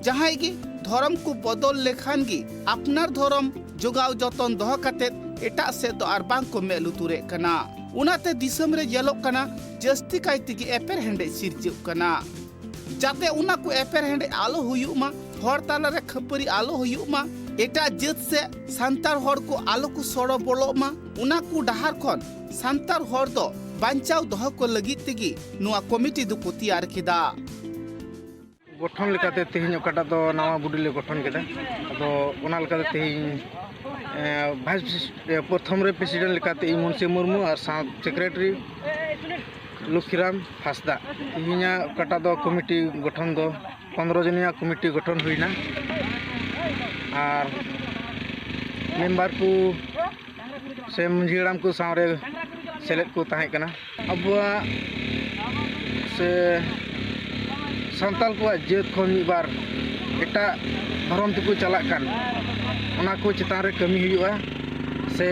ᱡᱟᱦᱟᱸᱭ ᱜᱮ ᱫᱷᱚᱨᱚᱢ ᱠᱚ ᱵᱚᱫᱚᱞ ᱞᱮᱠᱷᱟᱱ ᱜᱮ ᱟᱯᱱᱟᱨ ᱫᱷᱚᱨᱚᱢ ᱡᱚᱜᱟᱣ ᱡᱚᱛᱚᱱ ᱫᱚᱦᱚ ᱠᱟᱛᱮ ᱮᱴᱟᱜ ᱥᱮᱫ ᱫᱚ ᱟᱨ ᱵᱟᱝ ᱠᱚ ᱢᱮᱫ ᱞᱩᱛᱩᱨᱮᱫ ᱠᱟᱱᱟ᱾ ᱚᱱᱟᱛᱮ ᱫᱤᱥᱚᱢ ᱨᱮ ᱧᱮᱞᱚᱜ ᱠᱟᱱᱟ ᱡᱟᱹᱥᱛᱤ ᱠᱟᱭ ᱛᱮᱜᱮ ᱮᱯᱮᱨ ᱦᱮᱸᱰᱮᱡ ᱥᱤᱨᱡᱟᱹᱜ ᱠᱟᱱᱟ᱾ ᱡᱟᱛᱮ ᱚᱱᱟ ᱠᱚ ᱮᱯᱮᱨ ᱦᱮᱸᱰᱮᱡ ᱟᱞᱚ ᱦᱩᱭᱩᱜ ᱢᱟ, ᱦᱚᱲ ᱛᱟᱞᱟᱨᱮ ᱠᱷᱟᱹᱯᱟᱹᱨᱤ ᱟᱞᱚ ᱦᱩᱭᱩᱜ ᱢᱟ, ᱮᱴᱟᱜ ᱡᱟᱹᱛ ᱥᱮ ᱥᱟᱱᱛᱟᱲ ᱦᱚᱲ ᱠᱚ ᱟᱞᱚ ᱠᱚ ᱥᱚᱲᱚ ᱵᱚᱞᱚᱜ ᱢᱟ, ᱚᱱᱟ ᱠᱚ ᱰᱟᱦᱟᱨ ᱠᱷᱚᱱ ᱥᱟᱱᱛᱟᱲ ᱦᱚᱲ ᱫᱚ ᱵᱟᱧᱪᱟᱣ ᱫᱚᱦᱚ ᱠᱚ ᱞᱟᱹᱜᱤᱫ ᱛᱮᱜᱮ ᱱᱚᱣᱟ ᱠᱚᱢᱤᱴᱤ ᱫᱚᱠᱚ ᱛᱮᱭᱟᱨ ᱠᱮᱫᱟ᱾ ᱜᱚᱴᱷᱚᱱ ᱞᱮᱠᱟᱛᱮ ᱛᱮᱦᱮᱧ ᱚᱠᱟᱴᱟᱜ ᱫᱚ ᱱᱟᱣᱟ ᱵᱚᱰᱤ ᱞᱮ ᱜᱚᱴᱷᱚᱱ ᱠᱮᱫᱟ, ᱟᱫᱚ ᱚᱱᱟ ᱞᱮᱠᱟᱛᱮ ᱛᱮᱦᱮᱧ, ᱮ, ᱵᱷᱟᱭᱤᱥ ᱯᱨᱮᱥᱤ-, ᱮ, ᱯᱨᱚᱛᱷᱚᱢ ᱨᱮ ᱯᱨᱮᱥᱤᱰᱮᱱᱴ ᱞᱮᱠᱟᱛᱮ ᱤᱧ ᱢᱩᱱᱥᱤ ᱢᱩᱨᱢᱩ ᱟᱨ ᱥᱟᱶ ᱥᱮᱠᱨᱮᱴᱟᱨᱤ ᱞᱚᱠᱠᱷᱤᱨᱟᱢ ᱦᱟᱸᱥᱫᱟ᱾ ᱛᱮᱦᱮᱧᱟᱜ ᱚᱠᱟᱴᱟᱜ ᱫᱚ ᱠᱚᱢᱤᱴᱤ ᱜᱚᱴᱷᱚᱱ ᱫᱚ ᱯᱚᱱᱨᱚ ᱡᱚᱱᱤᱭᱟ ᱠᱚᱢᱤᱴᱤ ᱜᱚᱴᱷᱚᱱ ᱦᱩᱭᱱᱟ ᱟᱨ ᱢᱮᱢᱵᱟᱨ ᱠᱚ ᱥᱮ ᱢᱟᱹᱡᱷᱤ ᱦᱟᱲᱟᱢ ᱠᱚ ᱥᱟᱶᱨᱮ ᱥᱮᱞᱮᱫ ᱠᱚ ᱛᱟᱦᱮᱸ ᱠᱟᱱᱟ᱾ ᱟᱵᱚᱣᱟᱜ ᱥᱮ ᱥᱟᱱᱛᱟᱲ ᱠᱚᱣᱟᱜ ᱡᱟᱹᱛ ᱠᱷᱚᱱ ᱢᱤᱫ ᱵᱟᱨ ᱮᱴᱟᱜ ᱫᱷᱚᱨᱚᱢ ᱛᱮᱠᱚ ᱪᱟᱞᱟᱜ ᱠᱟᱱ, ᱚᱱᱟ ᱠᱚ ᱪᱮᱛᱟᱱ ᱨᱮ ᱠᱟᱹᱢᱤ ᱦᱩᱭᱩᱜᱼᱟ᱾ ᱥᱮ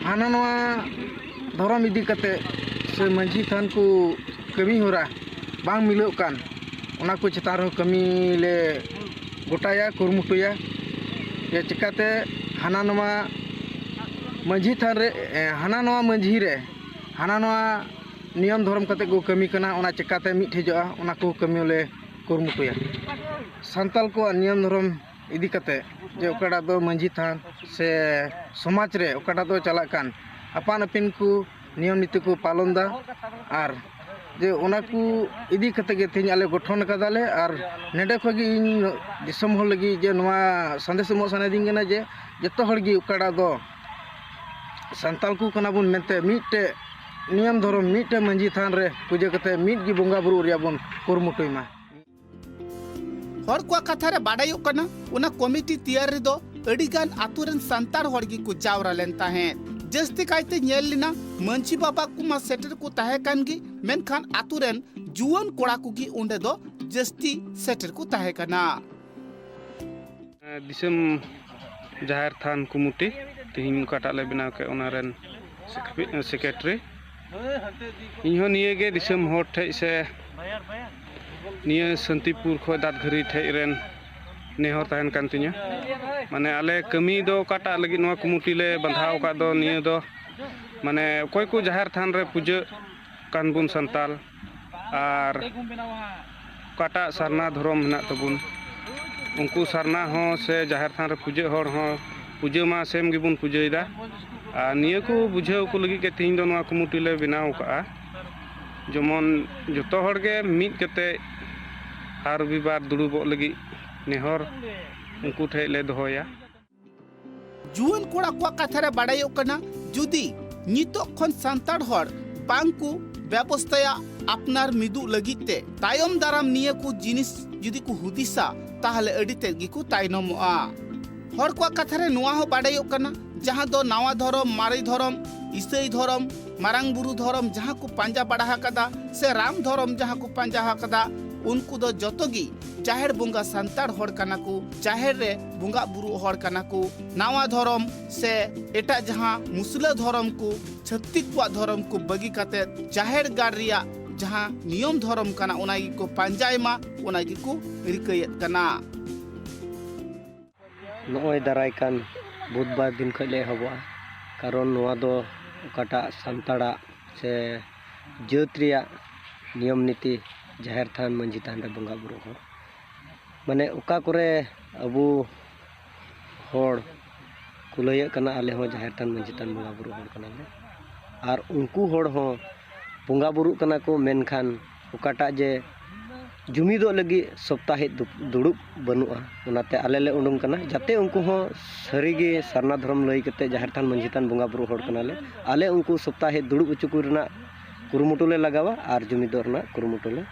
ᱦᱟᱱᱟ ᱱᱚᱣᱟ ᱫᱷᱚᱨᱚᱢ ᱤᱫᱤ ᱠᱟᱛᱮ ᱥᱮ ᱢᱟᱹᱡᱷᱤ ᱛᱷᱟᱱ ᱠᱚ ᱠᱟᱹᱢᱤ ᱦᱚᱨᱟ ᱵᱟᱝ ᱢᱤᱞᱟᱹᱜ ᱠᱟᱱ, ᱚᱱᱟ ᱠᱚ ᱪᱮᱛᱟᱱ ᱨᱮᱦᱚᱸ ᱠᱟᱹᱢᱤ ᱞᱮ ᱜᱚᱴᱟᱭᱟ, ᱠᱩᱨᱩᱢᱩᱴᱩᱭᱟ᱾ ᱡᱮ ᱪᱤᱠᱟᱹᱛᱮ ᱦᱟᱱᱟ ᱱᱚᱣᱟ ᱢᱟᱹᱡᱷᱤ ᱛᱷᱟᱱ ᱨᱮ, ᱮ, ᱦᱟᱱᱟ ᱱᱚᱣᱟ ᱢᱟᱹᱡᱷᱤ ᱨᱮ ᱦᱟᱱᱟ ᱱᱚᱣᱟ ᱱᱤᱭᱚᱢ ᱫᱷᱚᱨᱚᱢ ᱠᱟᱛᱮ ᱠᱚ ᱠᱟᱹᱢᱤ ᱠᱟᱱᱟ, ᱚᱱᱟ ᱪᱤᱠᱟᱹᱛᱮ ᱢᱤᱫ ᱴᱷᱮᱡᱚᱜᱼᱟ, ᱚᱱᱟ ᱠᱚ ᱠᱟᱹᱢᱤ ᱞᱮ ᱠᱩᱨᱩᱢᱩᱴᱩᱭᱟ᱾ ᱥᱟᱱᱛᱟᱲ ᱠᱚᱣᱟᱜ ᱱᱤᱭᱚᱢ ᱫᱷᱚᱨᱚᱢ ᱤᱫᱤ ᱠᱟᱛᱮ ᱡᱮ ᱚᱠᱟᱴᱟᱜ ᱫᱚ ᱢᱟᱹᱡᱷᱤ ᱛᱷᱟᱱ ᱥᱮ ᱥᱚᱢᱟᱡᱽ ᱨᱮ ᱚᱠᱟᱴᱟᱜ ᱫᱚ ᱪᱟᱞᱟᱜ ᱠᱟᱱ, ᱟᱯᱟᱱ ᱟᱹᱯᱤᱱ ᱠᱚ ᱱᱤᱭᱚᱢ ᱱᱤᱛᱤ ᱠᱚ ᱯᱟᱞᱚᱱ ᱫᱟ ᱟᱨ ᱡᱮ ᱚᱱᱟ ᱠᱚ ᱤᱫᱤ ᱠᱟᱛᱮ ᱜᱮ ᱛᱮᱦᱮᱧ ᱟᱞᱮ ᱜᱚᱴᱷᱚᱱ ᱟᱠᱟᱫᱟᱞᱮ᱾ ᱟᱨ ᱱᱚᱰᱮ ᱠᱷᱚᱱ ᱜᱮ ᱤᱧ ᱫᱤᱥᱚᱢ ᱦᱚᱲ ᱞᱟᱹᱜᱤᱫ ᱡᱮ ᱱᱚᱣᱟ ᱥᱟᱸᱫᱮᱥ ᱮᱢᱚᱜ ᱥᱟᱱᱟᱭᱮᱫᱤᱧ ᱠᱟᱱᱟ ᱡᱮ ᱡᱚᱛᱚ ᱦᱚᱲ ᱜᱮ ᱚᱠᱟᱴᱟᱜ ᱫᱚ ᱥᱟᱱᱛᱟᱲ ᱠᱚ ᱠᱟᱱᱟ ᱵᱚᱱ ᱢᱮᱱᱛᱮ ᱢᱤᱫᱴᱮᱡ ᱱᱤᱭᱚᱢ ᱫᱷᱚᱨᱚᱢ ᱢᱤᱫᱴᱮᱡ ᱢᱟᱺᱡᱷᱤ ᱛᱷᱟᱱ ᱨᱮ ᱯᱩᱡᱟᱹ ᱠᱟᱛᱮ ᱢᱤᱫ ᱜᱮ ᱵᱚᱸᱜᱟ ᱵᱩᱨᱩᱜ ᱨᱮᱭᱟᱜ ᱵᱚᱱ ᱠᱩᱨᱩᱢᱩᱴᱩᱭ ᱢᱟ᱾ ᱦᱚᱲ ᱠᱚᱣᱟᱜ ᱠᱟᱛᱷᱟ ᱨᱮ ᱵᱟᱰᱟᱭᱚᱜ ᱠᱟᱱᱟ, ᱚᱱᱟ ᱠᱚᱢᱤᱴᱤ ᱛᱮᱭᱟᱨ ᱨᱮᱫᱚ ᱟᱹᱰᱤ ᱜᱟᱱ ᱟᱛᱳ ᱨᱮᱱ ᱥᱟᱱᱛᱟᱲ ᱦᱚᱲ ᱜᱮᱠᱚ ᱡᱟᱣᱨᱟ ᱞᱮᱱ ᱛᱟᱦᱮᱸᱫ᱾ ᱡᱟᱹᱥᱛᱤ ᱠᱟᱭᱛᱮ ᱧᱮᱞ ᱞᱮᱱᱟ, ᱢᱟᱺᱡᱷᱤ ᱵᱟᱵᱟ ᱠᱚᱢᱟ ᱥᱮᱴᱮᱨ ᱠᱚ ᱛᱟᱦᱮᱸ ᱠᱟᱱ ᱜᱮ, ᱢᱮᱱᱠᱷᱟᱱ ᱟᱛᱳ ᱨᱮᱱ ᱡᱩᱣᱟᱹᱱ ᱠᱚᱲᱟ ᱠᱚᱜᱮ ᱚᱸᱰᱮ ᱫᱚ ᱡᱟᱹᱥᱛᱤ ᱥᱮᱴᱮᱨ ᱠᱚ ᱛᱟᱦᱮᱸ ᱠᱟᱱᱟ᱾ ᱫᱤᱥᱚᱢ ᱡᱟᱦᱮᱨ ᱛᱷᱟᱱ ᱠᱚᱢᱤᱴᱤ ᱛᱮᱦᱮᱧ ᱚᱠᱟᱴᱟᱜ ᱞᱮ ᱵᱮᱱᱟᱣ ᱠᱮᱫ, ᱚᱱᱟ ᱨᱮᱱ ᱥᱮᱠᱨᱮᱴᱟᱨᱤ᱾ ᱤᱧᱦᱚᱸ ᱱᱤᱭᱟᱹᱜᱮ ᱫᱤᱥᱚᱢ ᱦᱚᱲ ᱴᱷᱮᱡ ᱥᱮ ᱱᱤᱭᱟᱹ ᱥᱟᱱᱛᱤᱯᱩᱨ ᱠᱷᱚᱡ ᱫᱟᱸᱛᱜᱷᱟᱹᱨᱤ ᱴᱷᱮᱡ ᱨᱮᱱ ᱱᱮᱦᱚᱨ ᱛᱟᱦᱮᱱ ᱠᱟᱱ ᱛᱤᱧᱟᱹ᱾ ᱢᱟᱱᱮ ᱟᱞᱮ ᱠᱟᱹᱢᱤ ᱫᱚ ᱚᱠᱟᱴᱟᱜ ᱞᱟᱹᱜᱤᱫ ᱱᱚᱣᱟ ᱠᱚᱢᱤᱴᱤ ᱞᱮ ᱵᱟᱸᱫᱷᱟᱣ ᱟᱠᱟᱫ ᱫᱚ, ᱱᱤᱭᱟᱹ ᱫᱚ ᱢᱟᱱᱮ ᱚᱠᱚᱭ ᱠᱚ ᱡᱟᱦᱮᱨ ᱛᱷᱟᱱ ᱨᱮ ᱯᱩᱡᱟᱹᱜ ᱠᱟᱱ ᱵᱚᱱ ᱥᱟᱱᱛᱟᱲ, ᱟᱨ ᱚᱠᱟᱴᱟᱜ ᱥᱟᱨᱱᱟ ᱫᱷᱚᱨᱚᱢ ᱢᱮᱱᱟᱜ ᱛᱟᱵᱚᱱ, ᱩᱱᱠᱩ ᱥᱟᱨᱱᱟ ᱦᱚᱸ ᱥᱮ ᱡᱟᱦᱮᱨ ᱛᱷᱟᱱ ᱨᱮ ᱯᱩᱡᱟᱹᱜ ᱦᱚᱲ ᱦᱚᱸ ᱯᱩᱡᱟᱹ ᱢᱟ ᱥᱮᱢ ᱜᱮᱵᱚᱱ ᱯᱩᱡᱟᱹᱭᱮᱫᱟ᱾ ᱟᱨ ᱱᱤᱭᱟᱹ ᱠᱚ ᱵᱩᱡᱷᱟᱹᱣ ᱠᱚ ᱞᱟᱹᱜᱤᱫ ᱜᱮ ᱛᱮᱦᱮᱧ ᱫᱚ ᱱᱚᱣᱟ ᱠᱚᱢᱤᱴᱤ ᱞᱮ ᱵᱮᱱᱟᱣ ᱟᱠᱟᱫᱼᱟ, ᱡᱮᱢᱚᱱ ᱡᱚᱛᱚ ᱦᱚᱲ ᱜᱮ ᱢᱤᱫ ᱠᱟᱛᱮ ᱦᱟᱨ ᱨᱚᱵᱤᱵᱟᱨ ᱫᱩᱲᱩᱵᱚᱜ ᱞᱟᱹᱜᱤᱫ ᱱᱮᱦᱚᱨ ᱩᱱᱠᱩ ᱴᱷᱮᱡ ᱞᱮ ᱫᱚᱦᱚᱭᱟ᱾ ᱡᱩᱣᱟᱹᱱ ᱠᱚᱲᱟ ᱠᱚᱣᱟᱜ ᱠᱟᱛᱷᱟ ᱨᱮ ᱵᱟᱰᱟᱭᱚᱜ ᱠᱟᱱᱟ, ᱡᱩᱫᱤ ᱱᱤᱛᱚᱜ ᱠᱷᱚᱱ ᱥᱟᱱᱛᱟᱲ ᱦᱚᱲ ᱵᱟᱝ ᱠᱚ ᱵᱮᱵᱚᱥᱛᱷᱟᱭᱟ ᱟᱯᱱᱟᱨ ᱢᱤᱫᱚᱜ ᱞᱟᱹᱜᱤᱫ ᱛᱮ, ᱛᱟᱭᱚᱢ ᱫᱟᱨᱟᱢ ᱱᱤᱭᱟᱹ ᱠᱚ ᱡᱤᱱᱤᱥ ᱡᱩᱫᱤ ᱠᱚ ᱦᱩᱫᱤᱥᱟ, ᱛᱟᱦᱞᱮ ᱟᱹᱰᱤ ᱛᱮᱫ ᱜᱮᱠᱚ ᱛᱟᱭᱱᱚᱢᱚᱜᱼᱟ᱾ ᱦᱚᱲ ᱠᱚᱣᱟᱜ ᱠᱟᱛᱷᱟ ᱨᱮ ᱱᱚᱣᱟ ᱦᱚᱸ ᱵᱟᱰᱟᱭᱚᱜ ᱠᱟᱱᱟ, ᱡᱟᱦᱟᱸ ᱫᱚ ᱱᱟᱣᱟ ᱫᱷᱚᱨᱚᱢ, ᱢᱟᱨᱮ ᱫᱷᱚᱨᱚᱢ, ᱤᱥᱟᱹᱭ ᱫᱷᱚᱨᱚᱢ, ᱢᱟᱨᱟᱝ ᱵᱩᱨᱩ ᱫᱷᱚᱨᱚᱢ ᱡᱟᱦᱟᱸ ᱠᱚ ᱯᱟᱸᱡᱟ ᱵᱟᱲᱟ ᱟᱠᱟᱫᱟ ᱥᱮ ᱨᱟᱢ ᱫᱷᱚᱨᱚᱢ ᱡᱟᱦᱟᱸ ᱠᱚ ᱯᱟᱸᱡᱟ ᱟᱠᱟᱫᱟ, ᱩᱱᱠᱩ ᱫᱚ ᱡᱚᱛᱚ ᱜᱮ ᱡᱟᱦᱮᱨ ᱵᱚᱸᱜᱟ ᱥᱟᱱᱛᱟᱲ ᱦᱚᱲ ᱠᱟᱱᱟ ᱠᱚ, ᱡᱟᱦᱮᱨ ᱨᱮ ᱵᱚᱸᱜᱟ ᱵᱩᱨᱩ ᱦᱚᱲ ᱠᱟᱱᱟ ᱠᱚ᱾ ᱱᱟᱣᱟ ᱫᱷᱚᱨᱚᱢ ᱥᱮ ᱮᱴᱟᱜ ᱡᱟᱦᱟᱸ ᱢᱩᱥᱞᱟᱹ ᱫᱷᱚᱨᱚᱢ ᱠᱚ, ᱪᱷᱟᱹᱛᱤᱠ ᱠᱚᱣᱟᱜ ᱫᱷᱚᱨᱚᱢ ᱠᱚ ᱵᱟᱹᱜᱤ ᱠᱟᱛᱮ ᱡᱟᱦᱮᱨ ᱜᱟᱲ ᱨᱮᱭᱟᱜ ᱡᱟᱦᱟᱸ ᱱᱤᱭᱚᱢ ᱫᱷᱚᱨᱚᱢ ᱠᱟᱱᱟ, ᱚᱱᱟ ᱜᱮᱠᱚ ᱯᱟᱸᱡᱟᱭ ᱢᱟ, ᱚᱱᱟ ᱜᱮᱠᱚ ᱨᱤᱠᱟᱹᱭᱮᱫ ᱠᱟᱱᱟ᱾ ᱱᱚᱜᱼᱚᱭ ᱫᱟᱨᱟᱭ ᱠᱟᱱ ᱵᱩᱫᱷᱵᱟᱨ ᱫᱤᱱ ᱠᱷᱚᱱ ᱞᱮ ᱮᱦᱚᱵᱚᱜᱼᱟ᱾ ᱠᱟᱨᱚᱱ ᱱᱚᱣᱟ ᱫᱚ ᱚᱠᱟᱴᱟᱜ ᱥᱟᱱᱛᱟᱲᱟᱜ ᱥᱮ ᱡᱟᱹᱛ ᱨᱮᱭᱟᱜ ᱱᱤᱭᱚᱢ ᱱᱤᱛᱤ, ᱡᱟᱦᱮᱨ ᱛᱷᱟᱱ, ᱢᱟᱹᱡᱷᱤ ᱛᱷᱟᱱ ᱨᱮ ᱵᱚᱸᱜᱟ ᱵᱩᱨᱩ ᱦᱚᱸ, ᱢᱟᱱᱮ ᱚᱠᱟ ᱠᱚᱨᱮ ᱟᱵᱚ ᱦᱚᱲ ᱠᱚ ᱞᱟᱹᱭᱟᱹᱜ ᱠᱟᱱᱟ, ᱟᱞᱮ ᱦᱚᱸ ᱡᱟᱦᱮᱨ ᱛᱷᱟᱱ, ᱢᱟᱹᱡᱷᱤ ᱛᱷᱟᱱ ᱵᱚᱸᱜᱟ ᱵᱩᱨᱩ ᱦᱚᱲ ᱠᱟᱱᱟᱞᱮ, ᱟᱨ ᱩᱱᱠᱩ ᱦᱚᱲ ᱦᱚᱸ ᱵᱚᱸᱜᱟ ᱵᱩᱨᱩᱜ ᱠᱟᱱᱟ ᱠᱚ, ᱢᱮᱱᱠᱷᱟᱱ ᱚᱠᱟᱴᱟᱜ ᱡᱮ ᱡᱩᱢᱤᱫᱚᱜ ᱞᱟᱹᱜᱤᱫ ᱥᱚᱯᱛᱟᱦᱤ ᱫᱩ- ᱫᱩᱲᱩᱵ ᱵᱟᱹᱱᱩᱜᱼᱟ᱾ ᱚᱱᱟᱛᱮ ᱟᱞᱮ ᱞᱮ ᱩᱰᱩᱝ ᱠᱟᱱᱟ, ᱡᱟᱛᱮ ᱩᱱᱠᱩ ᱦᱚᱸ ᱥᱟᱹᱨᱤᱜᱮ ᱥᱟᱨᱱᱟ ᱫᱷᱚᱨᱚᱢ ᱞᱟᱹᱭ ᱠᱟᱛᱮ ᱡᱟᱦᱮᱨ ᱛᱷᱟᱱ ᱢᱟᱹᱡᱷᱤ ᱛᱷᱟᱱ ᱵᱚᱸᱜᱟ ᱵᱩᱨᱩ ᱦᱚᱲ ᱠᱟᱱᱟᱞᱮ, ᱟᱞᱮ ᱩᱱᱠᱩ ᱥᱚᱯᱛᱟᱦᱤ ᱫᱩᱲᱩᱵ ᱦᱚᱪᱚ ᱠᱚ ᱨᱮᱱᱟᱜ ᱠᱩᱨᱩᱢᱩᱴᱩ ᱞᱮ ᱞᱟᱜᱟᱣᱟ ᱟᱨ ᱡᱩᱢᱤᱫᱚᱜ ᱨᱮᱱᱟᱜ ᱠᱩᱨᱩᱢᱩᱴᱩ ᱞᱮ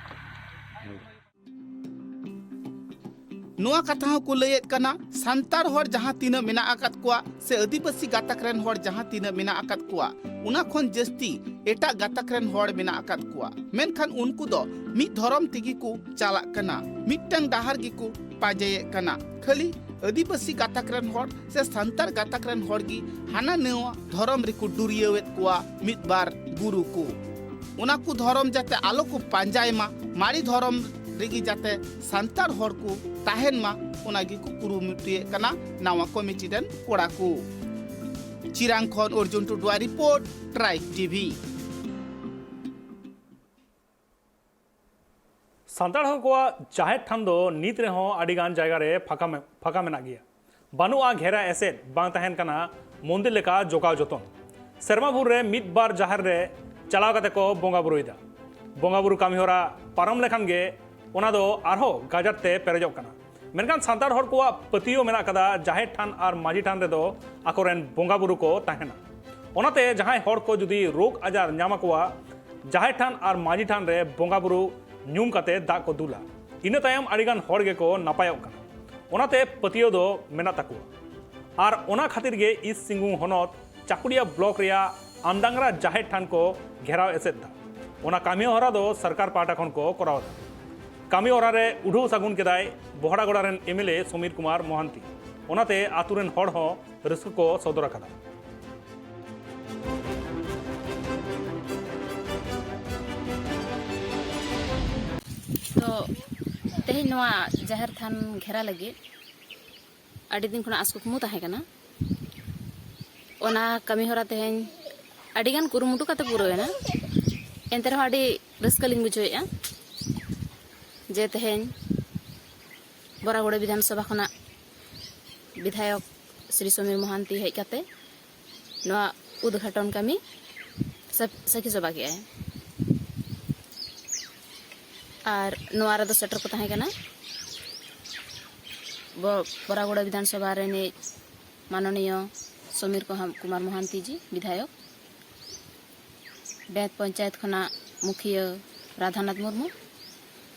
ᱱᱚᱣᱟ ᱠᱟᱛᱷᱟ ᱦᱚᱸᱠᱚ ᱞᱟᱹᱭᱮᱫ ᱠᱟᱱᱟ, ᱥᱟᱱᱛᱟᱲ ᱦᱚᱲ ᱡᱟᱦᱟᱸ ᱛᱤᱱᱟᱹᱜ ᱢᱮᱱᱟᱜ ᱟᱠᱟᱫ ᱠᱚᱣᱟ ᱥᱮ ᱟᱹᱫᱤᱵᱟᱹᱥᱤ ᱜᱟᱛᱟᱠ ᱨᱮᱱ ᱦᱚᱲ ᱡᱟᱦᱟᱸ ᱛᱤᱱᱟᱹᱜ ᱢᱮᱱᱟᱜ ᱟᱠᱟᱫ ᱠᱚᱣᱟ, ᱚᱱᱟ ᱠᱷᱚᱱ ᱡᱟᱹᱥᱛᱤ ᱮᱴᱟᱜ ᱜᱟᱛᱟᱠ ᱨᱮᱱ ᱦᱚᱲ ᱢᱮᱱᱟᱜ ᱟᱠᱟᱫ ᱠᱚᱣᱟ, ᱢᱮᱱᱠᱷᱟᱱ ᱩᱱᱠᱩ ᱫᱚ ᱢᱤᱫ ᱫᱷᱚᱨᱚᱢ ᱛᱮᱜᱮ ᱠᱚ ᱪᱟᱞᱟᱜ ᱠᱟᱱᱟ, ᱢᱤᱫᱴᱟᱝ ᱰᱟᱦᱟᱨ ᱜᱮᱠᱚ ᱯᱟᱸᱡᱟᱭᱮᱫ ᱠᱟᱱᱟ᱾ ᱠᱷᱟᱹᱞᱤ ᱟᱹᱫᱤᱵᱟᱹᱥᱤ ᱜᱟᱛᱟᱠ ᱨᱮᱱ ᱦᱚᱲ ᱥᱮ ᱥᱟᱱᱛᱟᱲ ᱜᱟᱛᱟᱠ ᱨᱮᱱ ᱦᱚᱲ ᱜᱮ ᱦᱟᱱᱟ ᱱᱟᱣᱟ ᱫᱷᱚᱨᱚᱢ ᱨᱮᱠᱚ ᱰᱩᱨᱤᱭᱟᱹᱣᱮᱫ ᱠᱚᱣᱟ ᱢᱤᱫ ᱵᱟᱨ ᱜᱩᱨᱩ ᱠᱚ᱾ ᱚᱱᱟ ᱠᱚ ᱫᱷᱚᱨᱚᱢ ᱡᱟᱛᱮ ᱟᱞᱚ ᱠᱚ ᱯᱟᱸᱡᱟᱭ ᱢᱟ, ᱢᱟᱨᱮ ᱫᱷᱚᱨᱚᱢ ᱨᱮᱜᱮ ᱡᱟᱛᱮ ᱥᱟᱱᱛᱟᱲ ᱦᱚᱲ ᱠᱚ ᱛᱟᱦᱮᱱ ᱢᱟ, ᱚᱱᱟ ᱜᱮᱠᱚ ᱠᱩᱨᱩᱢᱩᱴᱩᱭᱮᱫ ᱠᱟᱱᱟ ᱱᱟᱣᱟ ᱠᱚᱢᱤᱴᱤ ᱨᱮᱱ ᱠᱚᱲᱟ ᱠᱚ᱾ ᱪᱤᱨᱟᱝ ᱠᱷᱚᱱ ᱚᱨᱡᱩᱱ ᱴᱩᱰᱩᱣᱟᱜ ᱨᱤᱯᱳᱨᱴ, ᱴᱨᱟᱭᱤᱵᱽ ᱴᱤᱵᱷᱤ᱾ ᱥᱟᱱᱛᱟᱲ ᱦᱚᱲ ᱠᱚᱣᱟᱜ ᱡᱟᱦᱮᱨ ᱛᱷᱟᱱ ᱫᱚ ᱱᱤᱛ ᱨᱮᱦᱚᱸ ᱟᱹᱰᱤ ᱜᱟᱱ ᱡᱟᱭᱜᱟ ᱨᱮ ᱯᱷᱟᱸᱠᱟ ᱢᱮ- ᱯᱷᱟᱸᱠᱟ ᱢᱮᱱᱟᱜ ᱜᱮᱭᱟ᱾ ᱵᱟᱹᱱᱩᱜᱼᱟ ᱜᱷᱮᱨᱟ ᱮᱥᱮᱫ, ᱵᱟᱝ ᱛᱟᱦᱮᱱ ᱠᱟᱱᱟ ᱢᱚᱱᱫᱤᱨ ᱞᱮᱠᱟ ᱡᱚᱜᱟᱣ ᱡᱚᱛᱚᱱ᱾ ᱥᱮᱨᱢᱟ ᱵᱷᱳᱨ ᱨᱮ ᱢᱤᱫ ᱵᱟᱨ ᱡᱟᱦᱮᱨ ᱨᱮ ᱪᱟᱞᱟᱣ ᱠᱟᱛᱮ ᱠᱚ ᱵᱚᱸᱜᱟ ᱵᱩᱨᱩᱭᱮᱫᱟ᱾ ᱵᱚᱸᱜᱟ ᱵᱩᱨᱩ ᱠᱟᱹᱢᱤ ᱦᱚᱨᱟ ᱯᱟᱨᱚᱢ ᱞᱮᱠᱷᱟᱱ ᱜᱮ ᱚᱱᱟ ᱫᱚ ᱟᱨᱦᱚᱸ ᱜᱟᱡᱟᱲ ᱛᱮ ᱯᱮᱨᱮᱡᱚᱜ ᱠᱟᱱᱟ᱾ ᱢᱮᱱᱠᱷᱟᱱ ᱥᱟᱱᱛᱟᱲ ᱦᱚᱲ ᱠᱚᱣᱟᱜ ᱯᱟᱹᱛᱭᱟᱹᱣ ᱢᱮᱱᱟᱜ ᱠᱟᱫᱟ, ᱡᱟᱦᱮᱨ ᱛᱷᱟᱱ ᱟᱨ ᱢᱟᱹᱡᱷᱤ ᱛᱷᱟᱱ ᱨᱮᱫᱚ ᱟᱠᱚᱨᱮᱱ ᱵᱚᱸᱜᱟ ᱵᱩᱨᱩ ᱠᱚ ᱛᱟᱦᱮᱱᱟ᱾ ᱚᱱᱟᱛᱮ ᱡᱟᱦᱟᱸᱭ ᱦᱚᱲ ᱠᱚ ᱡᱩᱫᱤ ᱨᱳᱜᱽ ᱟᱡᱟᱨ ᱧᱟᱢ ᱟᱠᱚᱣᱟ, ᱡᱟᱦᱮᱨ ᱛᱷᱟᱱ ᱟᱨ ᱢᱟᱹᱡᱷᱤ ᱛᱷᱟᱱ ᱨᱮ ᱵᱚᱸᱜᱟ ᱵᱩᱨᱩ ᱧᱩᱢ ᱠᱟᱛᱮ ᱫᱟᱜ ᱠᱚ ᱫᱩᱞᱟ᱾ ᱤᱱᱟᱹ ᱛᱟᱭᱚᱢ ᱟᱹᱰᱤᱜᱟᱱ ᱦᱚᱲ ᱜᱮᱠᱚ ᱱᱟᱯᱟᱭᱚᱜ ᱠᱟᱱᱟ᱾ ᱚᱱᱟᱛᱮ ᱯᱟᱹᱛᱭᱟᱹᱣ ᱫᱚ ᱢᱮᱱᱟᱜ ᱛᱟᱠᱚᱣᱟ᱾ ᱟᱨ ᱚᱱᱟ ᱠᱷᱟᱹᱛᱤᱨ ᱜᱮ ᱤᱥᱴ ᱥᱤᱝᱵᱷᱩᱢ ᱦᱚᱱᱚᱛ ᱪᱟᱠᱩᱲᱤᱭᱟ ᱵᱞᱚᱠ ᱨᱮᱭᱟᱜ ᱟᱢᱰᱟᱝᱨᱟ ᱡᱟᱦᱮᱨ ᱛᱷᱟᱱ ᱠᱚ ᱜᱷᱮᱨᱟᱣ ᱮᱥᱮᱫ ᱮᱫᱟ᱾ ᱚᱱᱟ ᱠᱟᱹᱢᱤ ᱦᱚᱨᱟ ᱫᱚ ᱥᱚᱨᱠᱟᱨ ᱯᱟᱦᱴᱟ ᱠᱷᱚᱱ ᱠᱚ ᱠᱚᱨᱟᱣ ᱮᱫᱟ᱾ ᱠᱟᱹᱢᱤ ᱦᱚᱨᱟ ᱨᱮ ᱩᱰᱷᱟᱹᱣ ᱥᱟᱹᱜᱩᱱ ᱠᱮᱫᱟᱭ ᱵᱚᱦᱲᱟᱜᱚᱲᱟ ᱨᱮᱱ ᱮᱢᱮᱞᱮ ᱥᱚᱢᱤᱨ ᱠᱩᱢᱟᱨ ᱢᱚᱦᱟᱱᱛᱤ᱾ ᱚᱱᱟᱛᱮ ᱟᱛᱳ ᱨᱮᱱ ᱦᱚᱲ ᱦᱚᱸ ᱨᱟᱹᱥᱠᱟᱹ ᱠᱚ ᱥᱚᱫᱚᱨ ᱟᱠᱟᱫᱟ᱾ ᱛᱚ ᱛᱮᱦᱮᱧ ᱱᱚᱣᱟ ᱡᱟᱦᱮᱨ ᱛᱷᱟᱱ ᱜᱷᱮᱨᱟ ᱞᱟᱹᱜᱤᱫ ᱟᱹᱰᱤ ᱫᱤᱱ ᱠᱷᱚᱱᱟᱜ ᱟᱸᱥ ᱠᱩᱠᱢᱩ ᱛᱟᱦᱮᱸ ᱠᱟᱱᱟ᱾ ᱚᱱᱟ ᱠᱟᱹᱢᱤ ᱦᱚᱨᱟ ᱛᱮᱦᱮᱧ ᱟᱹᱰᱤ ᱜᱟᱱ ᱠᱩᱨᱩᱢᱩᱴᱩ ᱠᱟᱛᱮ ᱯᱩᱨᱟᱹᱣ ᱮᱱᱟ᱾ ᱮᱱᱛᱮ ᱨᱮᱦᱚᱸ ᱟᱹᱰᱤ ᱨᱟᱹᱥᱠᱟᱹ ᱞᱤᱧ ᱵᱩᱡᱷᱟᱹᱣᱮᱫᱼᱟ ᱡᱮ ᱛᱮᱦᱮᱧ ᱵᱚᱨᱟᱜᱚᱲᱟ ᱵᱤᱫᱷᱟᱱ ᱥᱚᱵᱷᱟ ᱠᱷᱚᱱᱟᱜ ᱵᱤᱫᱷᱟᱭᱚᱠ ᱥᱨᱤ ᱥᱚᱢᱤᱨ ᱢᱚᱦᱟᱱᱛᱤ ᱦᱮᱡ ᱠᱟᱛᱮ ᱱᱚᱣᱟ ᱩᱫᱽᱜᱷᱟᱴᱚᱱ ᱠᱟᱹᱢᱤ ᱥᱟᱹᱠᱷᱤ ᱥᱚᱵᱷᱟ ᱠᱮᱜᱼᱟᱭ᱾ ᱟᱨ ᱱᱚᱣᱟ ᱨᱮᱫᱚ ᱥᱮᱴᱮᱨ ᱠᱚ ᱛᱟᱦᱮᱸ ᱠᱟᱱᱟ ᱵᱚ-, ᱵᱚᱨᱟᱜᱚᱲᱟ ᱵᱤᱫᱷᱟᱱ ᱥᱚᱵᱷᱟ ᱨᱤᱱᱤᱡ ᱢᱟᱱᱚᱱᱤᱭᱚ ᱥᱚᱢᱤᱨ ᱠᱚᱦᱟᱢ-, ᱠᱩᱢᱟᱨ ᱢᱚᱦᱟᱱᱛᱤ ᱡᱤ, ᱵᱤᱫᱷᱟᱭᱚᱠ, ᱵᱮᱦᱮᱛ ᱯᱚᱧᱪᱟᱭᱮᱛ ᱠᱷᱚᱱᱟᱜ ᱢᱩᱠᱷᱤᱭᱟᱹ ᱨᱟᱫᱷᱟᱱᱟᱛᱷ ᱢᱩᱨᱢᱩ,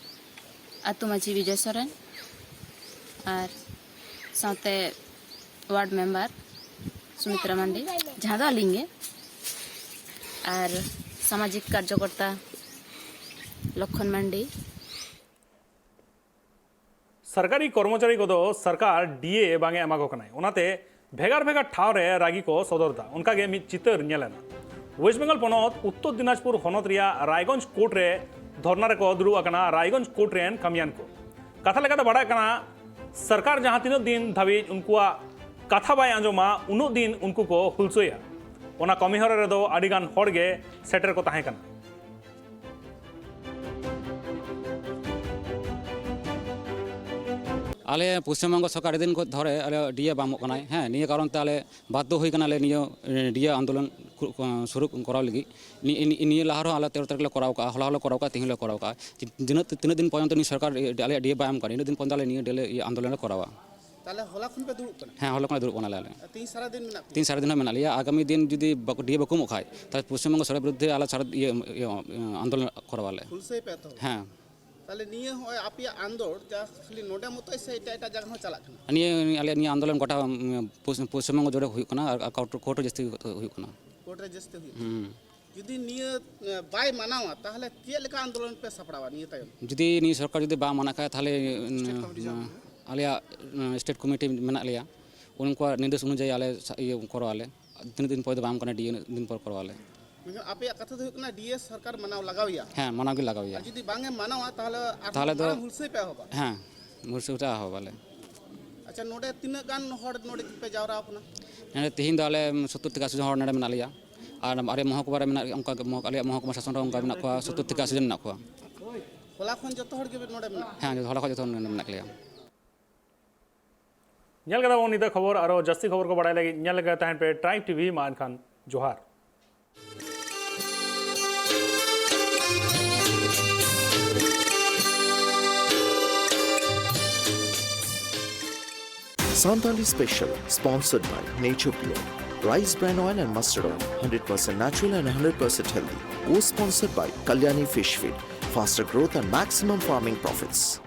ᱟᱹᱛᱩ ᱢᱟᱹᱡᱷᱤ ᱵᱤᱡᱚᱭ ᱥᱚᱨᱮᱱ ᱟᱨ ᱥᱟᱶᱛᱮ ᱣᱟᱨᱰ ᱢᱮᱢᱵᱟᱨ ᱥᱩᱢᱤᱛᱨᱟ ᱢᱟᱱᱰᱤ, ᱡᱟᱦᱟᱸ ᱫᱚ ᱟᱹᱞᱤᱧ ᱜᱮ, ᱟᱨ ᱥᱟᱢᱟᱡᱤᱠ ᱠᱟᱨᱡᱚᱠᱚᱨᱛᱟ ᱞᱚᱠᱠᱷᱚᱱ ᱢᱟᱱᱰᱤ᱾ ᱥᱚᱨᱠᱟᱨᱤ ᱠᱚᱨᱢᱚᱪᱟᱨᱤ ᱠᱚᱫᱚ ᱥᱚᱨᱠᱟᱨ ᱰᱤᱮ ᱵᱟᱝ ᱮ ᱮᱢᱟ ᱠᱚ ᱠᱟᱱᱟᱭ, ᱚᱱᱟᱛᱮ ᱵᱷᱮᱜᱟᱨ ᱵᱷᱮᱜᱟᱨ ᱴᱷᱟᱶ ᱨᱮ ᱨᱟᱹᱜᱤ ᱠᱚ ᱥᱚᱫᱚᱨ ᱮᱫᱟ᱾ ᱚᱱᱠᱟ ᱜᱮ ᱢᱤᱫ ᱪᱤᱛᱟᱹᱨ ᱧᱮᱞ ᱮᱱᱟ᱾ ᱳᱭᱮᱥᱴ ᱵᱮᱝᱜᱚᱞ ᱯᱚᱱᱚᱛ ᱩᱛᱛᱚᱨ ᱫᱤᱱᱟᱡᱽᱯᱩᱨ ᱦᱚᱱᱚᱛ ᱨᱮᱭᱟᱜ ᱨᱟᱭᱜᱚᱸᱡᱽ ᱠᱳᱨᱴ ᱨᱮ ᱫᱷᱚᱨᱱᱟ ᱨᱮᱠᱚ ᱫᱩᱲᱩᱵ ᱟᱠᱟᱱᱟ ᱨᱟᱭᱜᱚᱸᱡᱽ ᱠᱳᱨᱴ ᱨᱮᱱ ᱠᱟᱹᱢᱤᱭᱟᱱ ᱠᱚ᱾ ᱠᱟᱛᱷᱟ ᱞᱮᱠᱟᱛᱮ ᱵᱟᱲᱟᱭ ᱠᱟᱱᱟ, ᱥᱚᱨᱠᱟᱨ ᱡᱟᱦᱟᱸ ᱛᱤᱱᱟᱹᱜ ᱫᱤᱱ ᱫᱷᱟᱹᱵᱤᱡ ᱩᱱᱠᱩᱣᱟᱜ ᱠᱟᱛᱷᱟ ᱵᱟᱭ ᱟᱸᱡᱚᱢᱟ, ᱩᱱᱟᱹᱜ ᱫᱤᱱ ᱩᱱᱠᱩ ᱠᱚ ᱦᱩᱞᱥᱟᱹᱭᱟ᱾ ᱚᱱᱟ ᱠᱟᱹᱢᱤᱦᱚᱨᱟ ᱨᱮᱫᱚ ᱟᱹᱰᱤᱜᱟᱱ ᱦᱚᱲ ᱜᱮ ᱥᱮᱴᱮᱨ ᱠᱚ ᱛᱟᱦᱮᱸ ᱠᱟᱱᱟ᱾ ᱟᱞᱮ ᱯᱚᱥᱪᱤᱢᱵᱚᱝᱜᱚ ᱥᱚᱨᱠᱟᱨ ᱟᱹᱰᱤ ᱫᱤᱱ ᱠᱷᱚᱱ ᱫᱷᱚᱨᱮ ᱟᱞᱮ ᱰᱤᱮ ᱵᱟᱝ ᱮᱢᱚᱜ ᱠᱟᱱᱟᱭ᱾ ᱦᱮᱸ, ᱱᱤᱭᱟᱹ ᱠᱟᱨᱚᱱ ᱛᱮ ᱟᱞᱮ ᱵᱟᱫᱽᱫᱷᱚ ᱦᱩᱭ ᱠᱟᱱᱟᱞᱮ ᱱᱤᱭᱟᱹ ᱰᱤᱮ ᱟᱱᱫᱳᱞᱚᱱ ᱠᱩ-, ᱠᱩ-, ᱥᱩᱨᱩ ᱠᱚᱨᱟᱣ ᱞᱟᱹᱜᱤᱫ᱾ ᱱᱤ-, ᱱᱤ-, ᱱᱤᱭᱟᱹ ᱞᱟᱦᱟ ᱨᱮᱦᱚᱸ ᱟᱞᱮ ᱛᱮᱨᱚ ᱛᱟᱹᱨᱤᱠᱷ ᱞᱮ ᱠᱚᱨᱟᱣ ᱠᱟᱜᱼᱟ, ᱦᱚᱞᱟ ᱦᱚᱸᱞᱮ ᱠᱚᱨᱟᱣ ᱠᱟᱜᱼᱟ, ᱛᱮᱦᱮᱧ ᱞᱮ ᱠᱚᱨᱟᱣ ᱠᱟᱜᱼᱟ᱾ ᱛᱤᱱᱟᱹᱜ, ᱛᱤᱱᱟᱹᱜ ᱫᱤᱱ ᱯᱚᱨᱡᱚᱱᱛᱚ ᱱᱩᱭ ᱥᱚᱨᱠᱟᱨ ᱟᱞᱮᱭᱟᱜ ᱰᱤᱮ ᱵᱟᱭ ᱮᱢ ᱠᱟᱱᱟ, ᱤᱱᱟᱹᱜ ᱫᱤᱱ ᱯᱚᱨᱡᱚᱱᱛᱚ ᱟᱞᱮ ᱱᱤᱭᱟᱹ ᱰᱤᱮ ᱞᱮ ᱤᱭᱟᱹ ᱟᱱᱫᱳᱞᱚᱱ ᱞᱮ ᱠᱚᱨᱟᱣᱟ᱾ ᱛᱟᱦᱚᱞᱮ ᱦᱚᱞᱟ ᱠᱷᱚᱱ ᱯᱮ ᱫᱩᱲᱩᱵ ᱠᱟᱱᱟ? ᱦᱮᱸ, ᱦᱚᱞᱟ ᱠᱷᱚᱱ ᱞᱮ ᱫᱩᱲᱩᱵ ᱠᱟᱱᱟᱞᱮ ᱟᱞᱮ᱾ ᱛᱤᱦᱤᱧ ᱥᱟᱨᱟ ᱫᱤᱱ ᱢᱮᱱᱟᱜ ᱯᱮᱭᱟ? ᱛᱤᱦᱤᱧ ᱥᱟᱨᱟ ᱫᱤᱱ ᱦᱚᱸ ᱢᱮᱱᱟᱜ ᱞᱮᱭᱟ᱾ ᱟᱜᱟᱢᱤ ᱫᱤᱱ ᱡᱩᱫᱤ ᱵᱟᱠᱚ, ᱰᱤᱮ ᱵᱟᱠᱚ ᱮᱢᱚᱜ ᱠᱷᱟᱡ, ᱛᱟᱦᱚᱞᱮ ᱯᱚᱥᱪᱤᱢᱵᱚᱝᱜᱚ ᱥᱚᱨᱠᱟᱨ ᱵᱤᱨᱩᱫᱽᱫᱷᱮ ᱟᱞᱮ ᱥᱟᱨᱟ ᱤᱭᱟᱹ, ᱤᱭᱟᱹ, ᱟᱱᱫᱳᱞᱚᱱ ᱠᱚᱨᱟᱣᱟᱞᱮ᱾ ᱦᱩᱞᱥᱟᱹᱭ ᱯᱮ ᱮᱛᱚᱦᱚᱵ? ᱦᱮᱸ᱾ ᱛᱟᱦᱚᱞᱮ ᱱᱤᱭᱟᱹ ᱦᱚᱸᱜᱼᱚᱭ ᱟᱯᱮᱭᱟᱜ ᱟᱱᱫᱳᱲ ᱡᱟ ᱠᱷᱟᱹᱞᱤ ᱱᱚᱰᱮ ᱢᱚᱛᱚᱡ ᱥᱮ ᱮᱴᱟᱜ ᱮᱴᱟᱜ ᱡᱟᱭᱜᱟ ᱦᱚᱸ ᱪᱟᱞᱟᱜ ᱠᱟᱱᱟ? ᱱᱤᱭᱟᱹ, ᱟᱞᱮᱭᱟᱜ ᱱᱤᱭᱟᱹ ᱟᱱᱫᱳᱞᱚᱱ ᱜᱚᱴᱟ, ᱩᱢ, ᱯᱚᱥ-, ᱯᱚᱥᱪᱤᱢᱵᱚᱝᱜᱚ ᱡᱩᱲᱮ ᱦᱩᱭᱩᱜ ᱠᱟᱱᱟ ᱟᱨ, ᱟᱨ ᱠᱳᱨᱴ, ᱠᱳᱨᱴ ᱨᱮ ᱡᱟᱹᱥᱛᱤ ᱦᱩᱭᱩᱜ ᱠᱟᱱᱟ᱾ ᱠᱳᱨᱴ ᱨᱮ ᱡᱟᱹᱥᱛᱤ ᱦᱩᱭᱩᱜ ᱠᱟᱱᱟ? ᱦᱩᱸ᱾ ᱡᱩᱫᱤ ᱱᱤᱭᱟᱹ, ᱮ, ᱵᱟᱭ ᱢᱟᱱᱟᱣᱟ, ᱛᱟᱦᱚᱞᱮ ᱪᱮᱫ ᱞᱮᱠᱟ ᱟᱱᱫᱳᱞᱚᱱ ᱯᱮ ᱥᱟᱯᱲᱟᱣᱟ ᱱᱤᱭᱟᱹ ᱛᱟᱭᱚᱢ? ᱡᱩᱫᱤ ᱱᱤᱭᱟᱹ ᱥᱚᱨᱠᱟᱨ ᱡᱩᱫᱤ ᱵᱟᱝ ᱢᱟᱱᱟ ᱠᱷᱟᱡ, ᱛᱟᱦᱚᱞᱮ, ᱩᱢ, ᱟᱞᱮᱭᱟᱜ, ᱩᱢ, ᱥᱴᱮᱴ ᱠᱚᱢᱤᱴᱤ ᱢᱮᱱᱟᱜ ᱞᱮᱭᱟ, ᱩᱱᱠᱩᱣᱟᱜ ᱱᱤᱨᱫᱮᱥ ᱚᱱᱩᱡᱟᱭᱤ ᱟᱞᱮ ᱥᱟ-, ᱤᱭᱟᱹ ᱠᱚᱨᱟᱣᱟᱞᱮ᱾ ᱛᱤᱱᱟᱹᱜ ᱫᱤᱱ ᱯᱚᱨ ᱫᱚ ᱵᱟᱝ ᱠᱟᱱᱟ, ᱰᱤᱮ ᱩᱱᱟᱹᱜ ᱫᱤᱱ ᱯᱚᱨ ᱠᱚᱨᱟᱣᱟᱞᱮ᱾ ᱢᱮᱱᱠᱷᱟᱱ ᱟᱯᱮᱭᱟᱜ ᱠᱟᱛᱷᱟ ᱫᱚ ᱦᱩᱭᱩᱜ ᱠᱟᱱᱟ ᱰᱤᱮ ᱥᱚᱨᱠᱟᱨ ᱢᱟᱱᱟᱣ ᱞᱟᱜᱟᱣᱮᱭᱟ᱾ ᱦᱮᱸ, ᱢᱟᱱᱟᱣ ᱜᱮ ᱞᱟᱜᱟᱣᱮᱭᱟ᱾ ᱟᱨ ᱡᱩᱫᱤ ᱵᱟᱝ ᱮ ᱢᱟᱱᱟᱣᱟ, ᱛᱟᱦᱚᱞᱮ ᱟᱨᱦᱚᱸ ᱛᱟᱦᱚᱞᱮ ᱫᱚ ᱢᱟᱲᱟᱝ ᱦᱩᱞᱥᱟᱹᱭ ᱯᱮ ᱮᱦᱚᱵᱟ? ᱦᱮᱸ, ᱦᱩᱞᱥᱟᱹᱭ ᱯᱮ ᱮᱦᱚᱵᱟᱞᱮ᱾ ᱟᱪᱪᱷᱟ, ᱱᱚᱰᱮ ᱛᱤᱱᱟᱹᱜ ᱜᱟᱱ ᱦᱚᱲ ᱱᱚᱰᱮ ᱯᱮ ᱡᱟᱣᱨᱟ ᱟᱠᱟᱱᱟ? ᱱᱚᱰᱮ ᱛᱤᱦᱤᱧ ᱫᱚ ᱟᱞᱮ ᱥᱳᱛᱛᱳᱨ ᱛᱷᱮᱠᱮ ᱟᱥᱤ ᱡᱚᱱ ᱦᱚᱲ ᱱᱚᱰᱮ ᱢᱮᱱᱟᱜ ᱞᱮᱭᱟ᱾ ᱟᱨ ᱟᱞᱮ ᱢᱚᱦᱚᱠᱩᱢᱟ ᱨᱮ ᱢᱮᱱᱟᱜ, ᱚᱱᱠᱟ ᱜᱮ ᱢᱚᱦᱚ-, ᱟᱞᱮᱭᱟᱜ ᱢᱚᱦᱚᱠᱩᱢᱟ ᱥᱟᱥᱚᱱ ᱨᱮ ᱚᱱᱠᱟ ᱢᱮᱱᱟᱜ ᱠᱚᱣᱟ, ᱥᱳᱛᱛᱳᱨ ᱛᱷᱮᱠᱮ ᱟᱥᱤ ᱡᱚᱱ ᱢᱮᱱᱟᱜ ᱠᱚᱣᱟ᱾ ᱦᱚᱞᱟ ᱠᱷᱚᱱ ᱡᱚᱛᱚ ᱦᱚᱲ ᱜᱮ ᱱᱚᱰᱮ ᱢᱮᱱᱟᱜ? ᱦᱮᱸ, ᱦᱚᱞᱟ ᱠᱷᱚᱱ ᱡᱚᱛᱚ ᱦᱚᱲ ᱱᱚᱰᱮ ᱢᱮᱱᱟᱜ ᱞᱮᱭᱟ᱾ ᱧᱮᱞ ᱠᱮᱫᱟ ᱵᱚᱱ ᱧᱤᱫᱟᱹ ᱠᱷᱚᱵᱚᱨ᱾ ᱟᱨᱚ ᱡᱟᱹᱥᱛᱤ ᱠᱷᱚᱵᱚᱨ ᱠᱚ ᱵᱟᱲᱟᱭ ᱞᱟᱹᱜᱤᱫ ᱧᱮᱞ ᱞᱮᱜᱮ ᱛᱟᱦᱮᱱ ᱯᱮ ᱴᱨᱟᱭᱤᱵᱽ ᱴᱤᱵᱷᱤ᱾ ᱢᱟ ᱮᱱᱠᱷᱟᱱ ᱡᱚᱦᱟᱨ᱾ Santali Special, sponsored by Nature Pure, Rice Bran Oil and Mustard Oil, hundred percent natural and hundred percent healthy. Co-sponsored by Kalyani Fish Feed, faster growth and maximum farming profits.